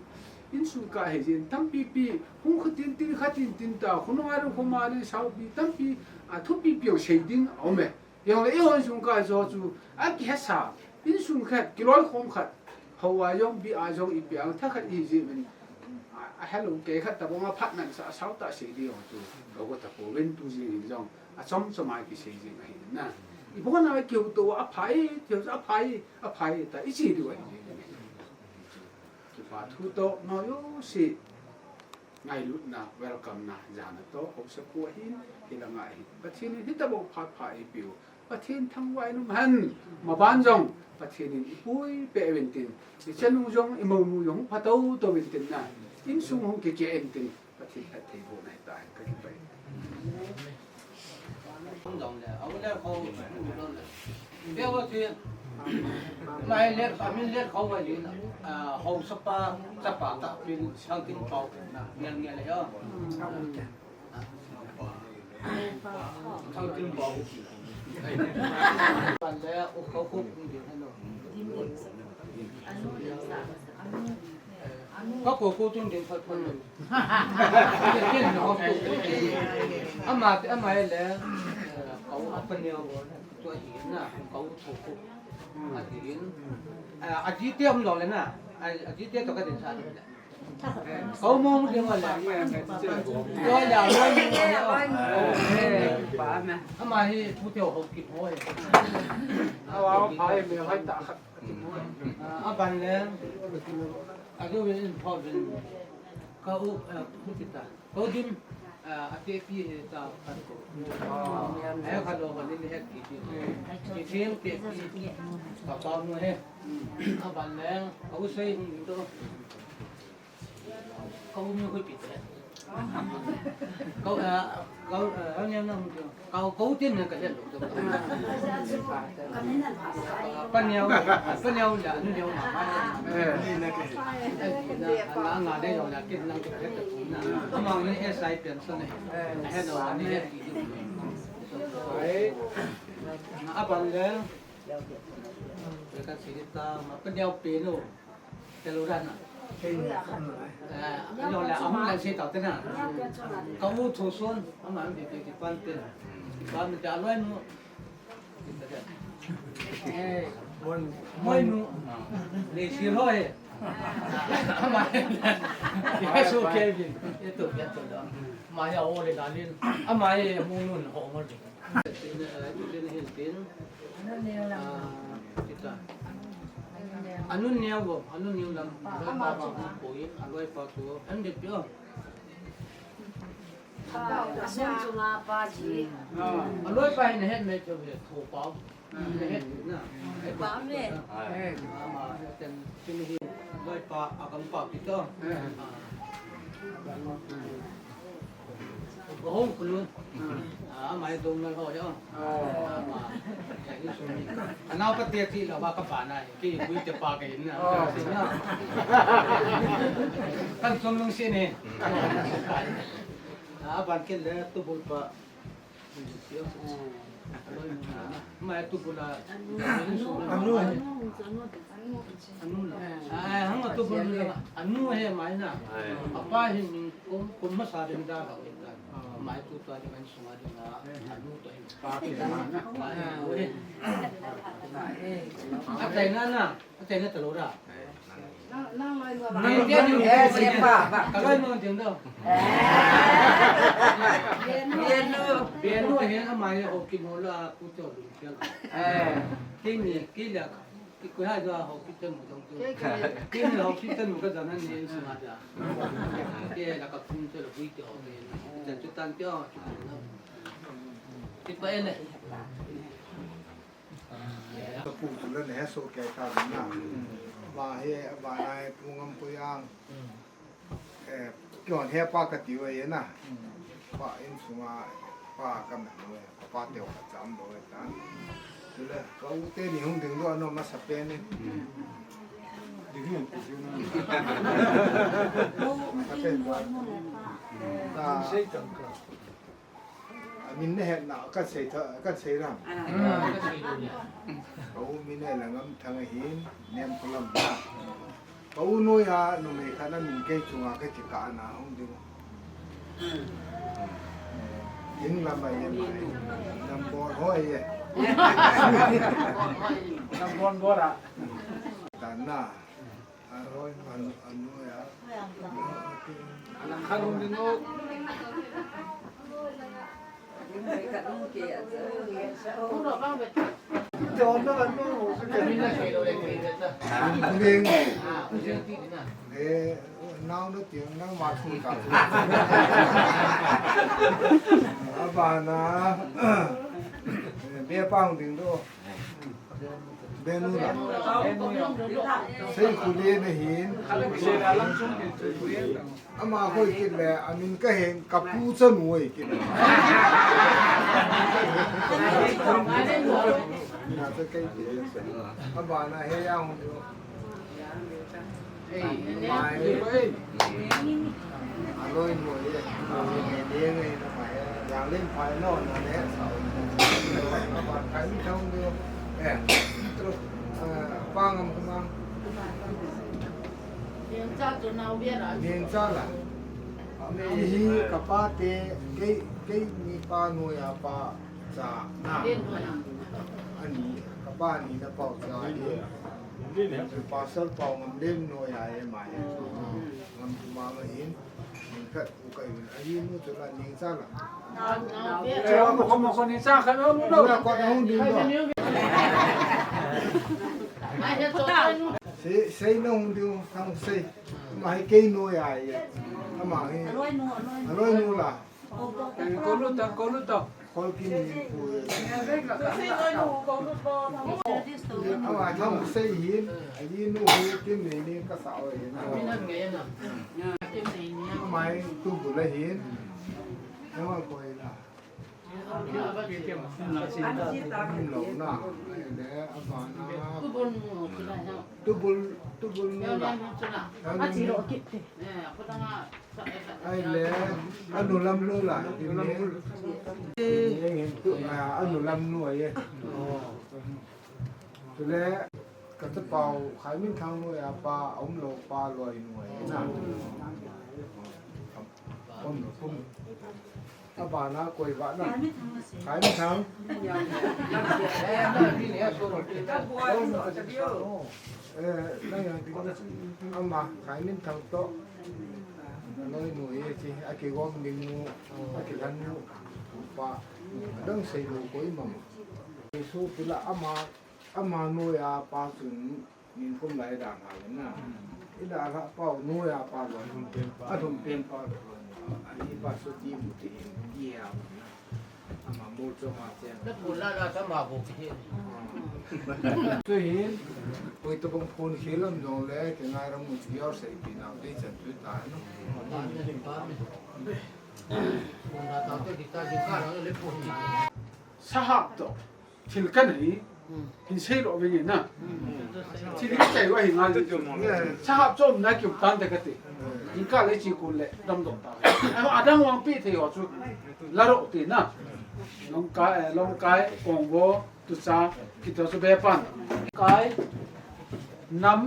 insung kah hijeh in tampi pi, hung kha tin tin, kha tin tin ta, khonung a ding, khoma ding, saupi, tampi, a thupi pi jong sei ding a um e. Jong le, eiho insung kah jo chu, akihesa, insung khat, kiloikhom khat, hou a jong, bi a jong, ipi a jong, thakhat ijeh uvin, a, ahelou kei khat tabang a phatna sa, sao tah sei ding jong chu, lou tapou vin tu jing in jong, achom chom a kisei jing ahi na. Ibon a kiu to, aphai, thil aphai, Aphai ta, ichi diu ahi. Kipa thu toh, no jouse. Ngailutna, welcome na, jana toh, haosapu ahin, hilanga ahin. Pathen in hitabang phat pha eipeu. Pathen thangvah in umhen. Maban jong, Pathen in ipui peh uvin tin. Ichanu jong, imounu jong, phattou tou vin tin na. Insung hung kikeh in tin. Pathen phatthei boh nahi tai, ka kipah e. Hung dong le, au le, ko, hung dong le. Bia wa ti, mai le, a min le, ko wa yin, a, haosapa, chapa ta, min, sang tin pau, na, ngel ngel le, yo. Sang tin pau. Pan le, u ko ko, hung ding, hello. Ka ko ko tun ding phat phat. Ama te, ama le, eh, kau apa ni tu ahi na, kau tho ko. Ahi in. Eh, aji te um lo le na. Ai, aji te to ka din sa le. Kau mong ding wa le. Lo ya, lo ya. Ama hi pu te ho ki ho. Awa, pa me hai ta khat. Ah, aban le, adu in important. Ka u, eh, hu kita. Ka u dim, eh, ate pi he ta kan ko. Eh, ka lo ka ni he ki ki. Ki Sim pe ti. Ka pa mu he. A ban le, ka u sei hung to. Ka u mi hui pi te. Ka, eh, ka, eh, hang yang na hung to. Ka, ka u tin ne ka le lo to. Pa niau, pa niau la, nu niau ma. Eh, ni na ke. Na, na, na, de yau la, ke na ke ke na. Ama ni S I pension ne. He no ni he. Ai. A ban le. Ka sini ta ma pa niau pe no. Te lo dan na. Eh, ano la, amu la si ta te na. Ka u thu son, ama mi pe ki pan te. Ba mi ta loi nu. Eh, moi nu. Le si lo he. Ama. Ya so ke bi. Eto, ya to da. Ma ya o le da lin. Ama e mu nun ho mo. Anun neo bo, anun neo lam, aloi pa pa poi, aloi pa tu, an de pio. Asun chunga pa ji. Aloi pa hin het me pio, tho pa. Hin het na. Pa me. Ama, ten, tin hi, aloi pa, agam pa pito. Ka hong kulu. Ah, mai dong na ho yo. Ah, ma. Ya, ni sumi. Anau pa te ti la ba ka pa na. Ki bui te pa ka hin na. Oh. Kan sum lung si ni. Ah, ban kin le tu bul pa. Mai tu bul a. Anu. Anu. Anu la. Ah, hang tu bul la. Anu he mai na. Apa hi ni kum, kum masa ding da la. Mai tu tu a ding an sunga ding a, anu to hin. Pa ki na. Pa ki na. Atai na na, atai na talo da. Nang, nang loi mo ba? Nang dia ni. Eh, siapa, ba? Ka loi mo ding do. Eh. Bienu. Bienu hin amai ho ki mo la ku to lu sia. Eh. Ki ni, ki la. Ki ku ha jo ho ki ten mo dong tu. Ki, ki. Ki ni ho ki ten mo ka janan ni sunga da. Ki la ka kum te lo bui te ho ni. Ten tu tan te ho. Ti pa ele. Ka pu tu le ne so ke ta na. Ba he, ba na he pu ngam pu yang. Eh, kion he pa ka ti wa ye na. Pa in sunga pa ka me lo ye. Ka pa te ka cham lo ye ta. Tu le ka u te ni hung ding do no ma sa pe ni. Ding ni ti ju na. Ka te ba. Ta. Sei tang ka. A min na het na, ka sei tha, ka sei ram. Ah, ka sei lo nia. Ka u min na la ngam thang hin, nem pulam na. Ka u noi a, numei khat na min kei chunga ka ki ka na hung ding. Ding la mai ye mai. Nam bol hoi ye. Nam bol bol a. Ta na. Abana, be pang ding do. Benu la. Sei khuli na hin. Ama hoi kit le, amin ka hin, ka pu chanu hoi kit. Na te kai kit. Abana he ya hung. Mai. Aloi mo ye. Ye ngai na mai. Yang len phai no na ne. Ba kai mi thong de. Eh. Tro. Pangam kuma. Ningcha chu nau bia la. Ningcha la. Ami hi ka pa te kei, kei ni pa nu ya pa cha na. Ani ka pa ni na pau cha ni. Pastor pau ngam lem no ya e ma e. Ngam tu ma ma in. Ning khat u ka in. Ahi nu tu la ning cha la. Mo ko mo ko ning cha khat no no. Na ko na hung ding do. Sei, sei na hung ding, hung sei. Ma hi kei no ya e. Ma hi. Aloi nu la. Ko lu ta, ko lu ta. Kol kin ni pu. Awa thang sei hin, ayi nu hu kin nei ni ka sa o hin. Mai tu bu la hin. Awa koi la. Lo na. Ai le, awa na. Tubul, tubul nu la. Achi lo kit te. Ai le, anu lam nu la. Tu, ah, anu lam nu ai. Tule, ka chapau, Khaiminthang nu ya pa, um lo pa, loi nu ai na. Pum, pum. Abana koi ba na. Khaiminthang. Eh, na yang ti ama Khaiminthang to. Noi nu ye chi, aki gom ding nu, aki lan nu. Pa. Adang sei lo koi mama. Isu pula ama, ama nu ya pa chun Min kum lai dan ha le na. Ida la pau nu ya pa lo. Athum pen pa lo. Ani pa su ti mu ti hin ti ya na. Ama mo cho ma che. Na pu la la sa ma bo ki. Tu hin. Koi to bang phone khel lam jong le ke ngai ram mu ti yor sei pi na de chan tu ta no. Sahap to. Thil kan hi, hin sei lo venge na. Thil hi chai wa hi ngal. Sahap chom na kiu tan ta kati. Hin ka le chi kun le dam dok ta. Ai adang wang pi thei ho chu. La ro ti na. Longkai, eh, Longkai, Kongvo, Tucha, kito chu Bepan. Kai, Nam,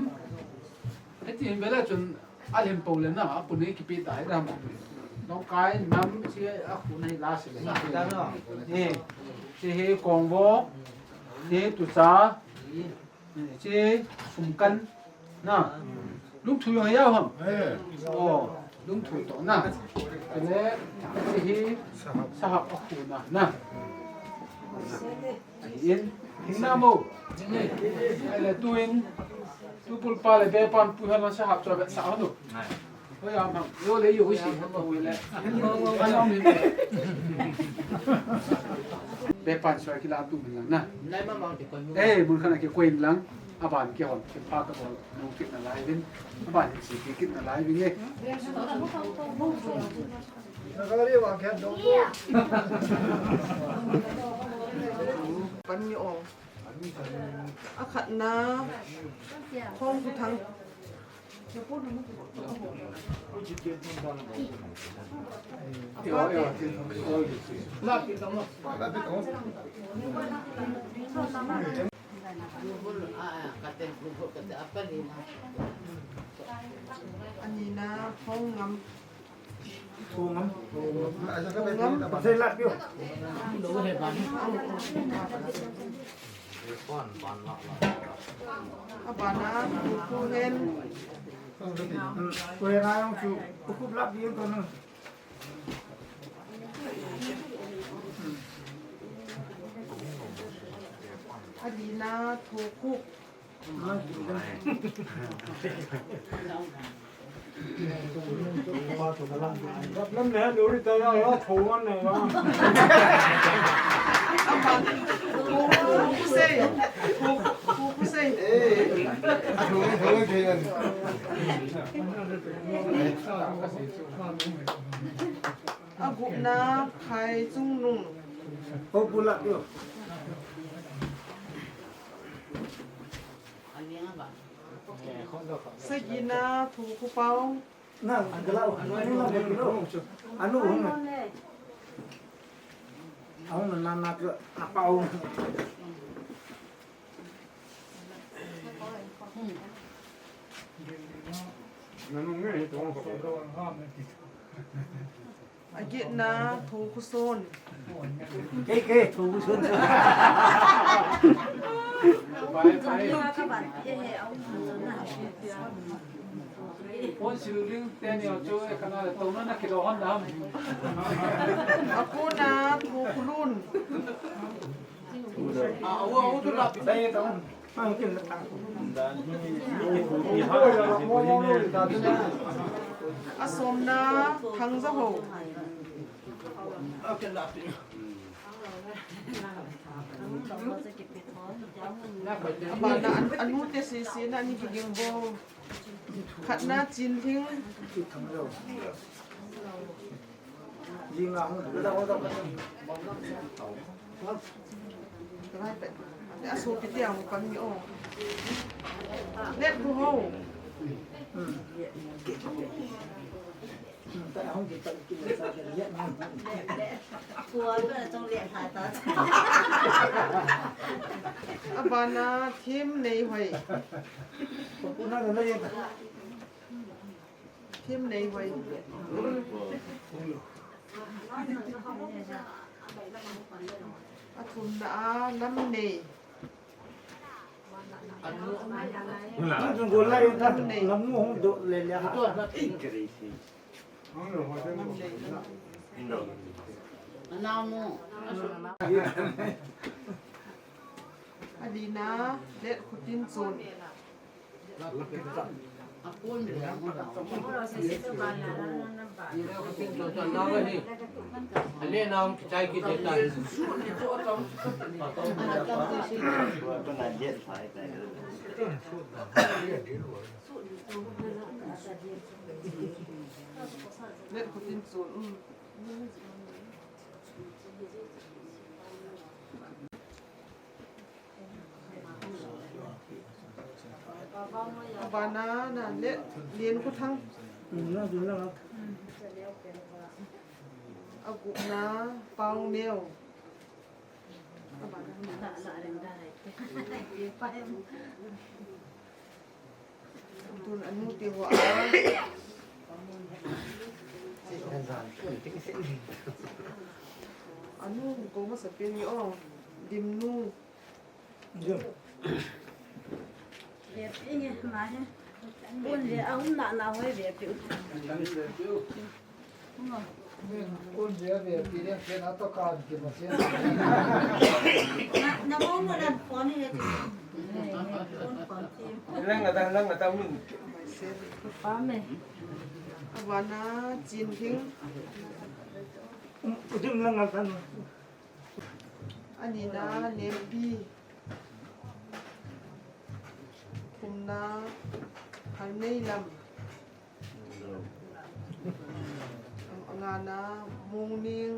heti hin bele chun Alhem po le na, apu nei kipe ta hi dam. Longkai Nam chi a khu nei la se le. Eh, chi hi Kongvo, chi Tucha, eh, chi Sumkan na. Lungthu jong ya ham. Oh, Lungthu to na. Le chi hi Sahap a khu na na. In, in na mo. Ai le tu in, tu pul pa le Bepan pu ha na Sahap cho be sa no. Oi, am ham. Yo le yo si ha to le. Bepan so ki la tu min lang na. Eh, mun khan ki ko in lang. Aban ki hon, ki pa ka bol. Nung kit na lai vin. Aban si ki kit na lai vin e. Pan ni ong. Akhat na, Khongkuthang. Ani na, Khongngam. Khongngam. Khongngam. Abana, Khonghen. Adina, Thokhup. Agupna, Khaichungnung. Sagina, Thukupao. Agetna, Thukhuson. Kei, kei, Thukhuson. Phone sil ding teni chu e kana le tona na kilo hon dam. Akona, Thukhulun. Asomna, Thangjaho. Abana an, anu te sese na ni kiging bo. Khatna Chinlhing. Asopi te ang pan ni o. Let go ho. Abana Themneihoi. Themneihoi. Athumna a Lamnei. Alina Letkhotinchon. Abana na le, Lenkhothang. Agupna Paoneo. Tun anu ti ho a. Anu ko masa pen ni o. Dimnu. Ve pi nge, ma he. Kun le, a hun na na hoi ve pi. Kun le ve pi le, ken a to kan ki ma se. Na, na mo mo na phone he. Phone, phone ti. Lang ata, lang ata min. Pa me. Abana Chinlhing. Udim lang ata no. Anina Nempi. Thumna Harneilam. Angana Mongning.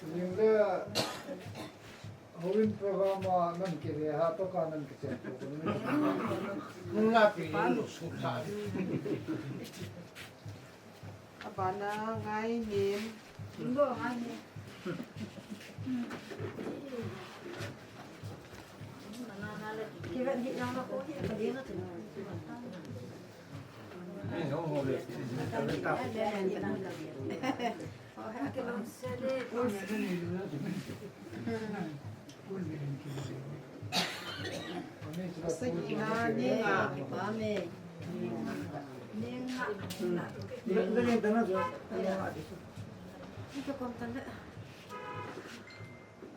Ning le, houin program a nan kile ha, to ka nan kichen to. Nung la pi, nung su sa. Abana Ngainem. Nung do Ngainem.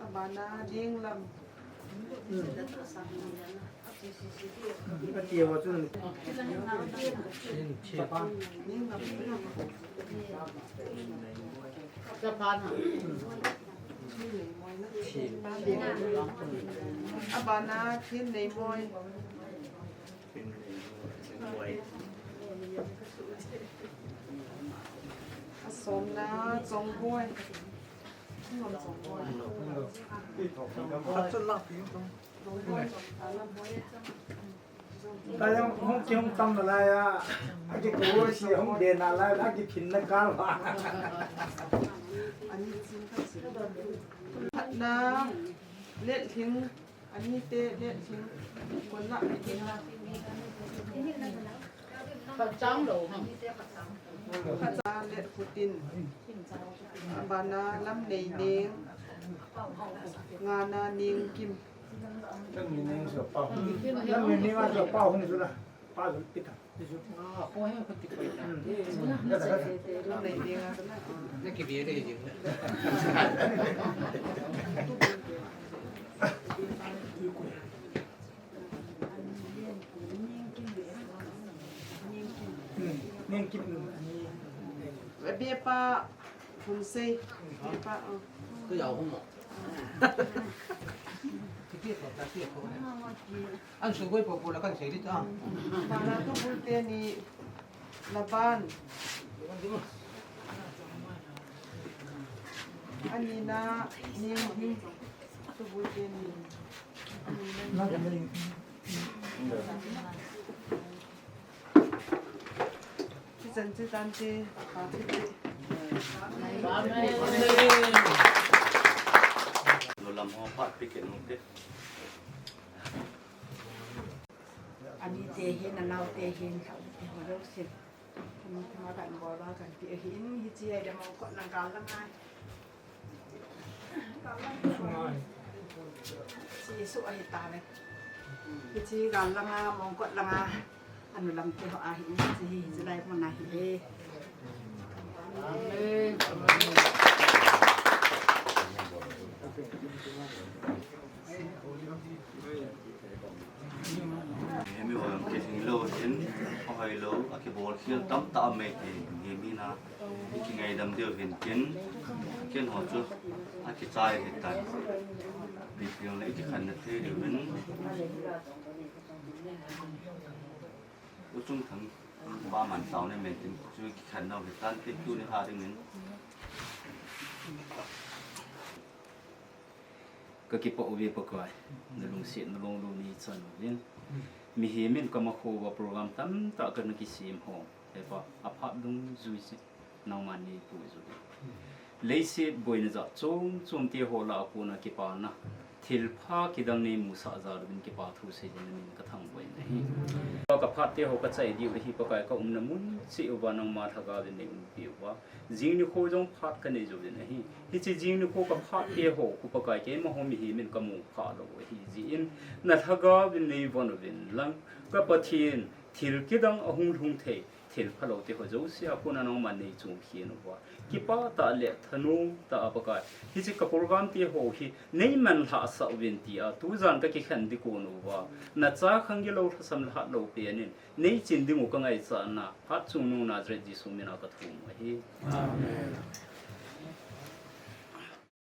Abana Lenglam. Abana Thenneimoi. Asomna Chongboi. Chongboi. Tayang hung ki hung tam na lai a, aki ko si hung de na lai, aki phin na kal ba. Na, Letlhing, ani te Letlhing, kon la, ani te la. Pachang lo, ha. Pachang Letkhotin. Abana Lamneineng. Ngana Nengkim. Lamneineng so pa. Lamneineng so pa hung so la. Pa so pita. Bepa, hun sei. Bepa, oh. An sugoi po po la kan sei dit a. Para tu bul te ni laban. Ani na ni ni tu bul te ni. Ani na. Kisan chu tante, pa chu te. Lo lam ho pat pi ke nung te. Ani te hin, anau te hin, thau te ho lo sin. Kan kan bol ba kan ti hin, hichi ai da mong kot lang kal lang ai. Jesu ahi tave. Hichi gal langa, mongkot langa, anu lam te ho ahi, hichi hi, hichi lai mun ahi e. Amen. Hemi ho jong kilhing lou hin, ahoi lou, akibol khel tamtah amei hi, hemi na, ikingaidam diu hin kin, kin ho chu, akichai hi tan. Ipi jong le ikikhen na thei diu hin. U Chung Thang, ba man tao ne men tin, chu ikikhen nau hi tan, tin tuni ha ding hin. Ka kipah uve Pakai, na lungsetna lunglut nei chan uvin. Mihem in ka makho uva program tamtah kana kisem ho. He Pa, aphat dungjui chu nangman nei puijui. Leiset boina jat chom chom te ho lah a kona kipana thilpha kidang nei musah jal uvin kipa thu sei dingin ka thangvah in ahi. Ka phat te ho ka chai diu ahi Pakai, ka umna mun cheh uva nangma lhagao in nei umpi uva. Jing nikho jong phat ka nei jouvin ahi. Hiche jing nikho ka phat te ho, Pakai keima ho mihem in ka mu phah lou ahi. Jeh in na lhagao in nei von uvin lang, ka Pathen, thil kidang ahung lhung thei, thil phalou te ho jouse a kona nangman nei chom khen uva. Kipah tah le thanom tah a Pakai, hiche ka program te ho hi nei manlhah sah uvin tia tujan ka kikhen ding kon uva. Na cha khang gilou lhasam lhatlou pen in, nei chin ding u ka ngaichatna, Hatchungnung Nazareth Jesu min a ka thum u ahi. Amen.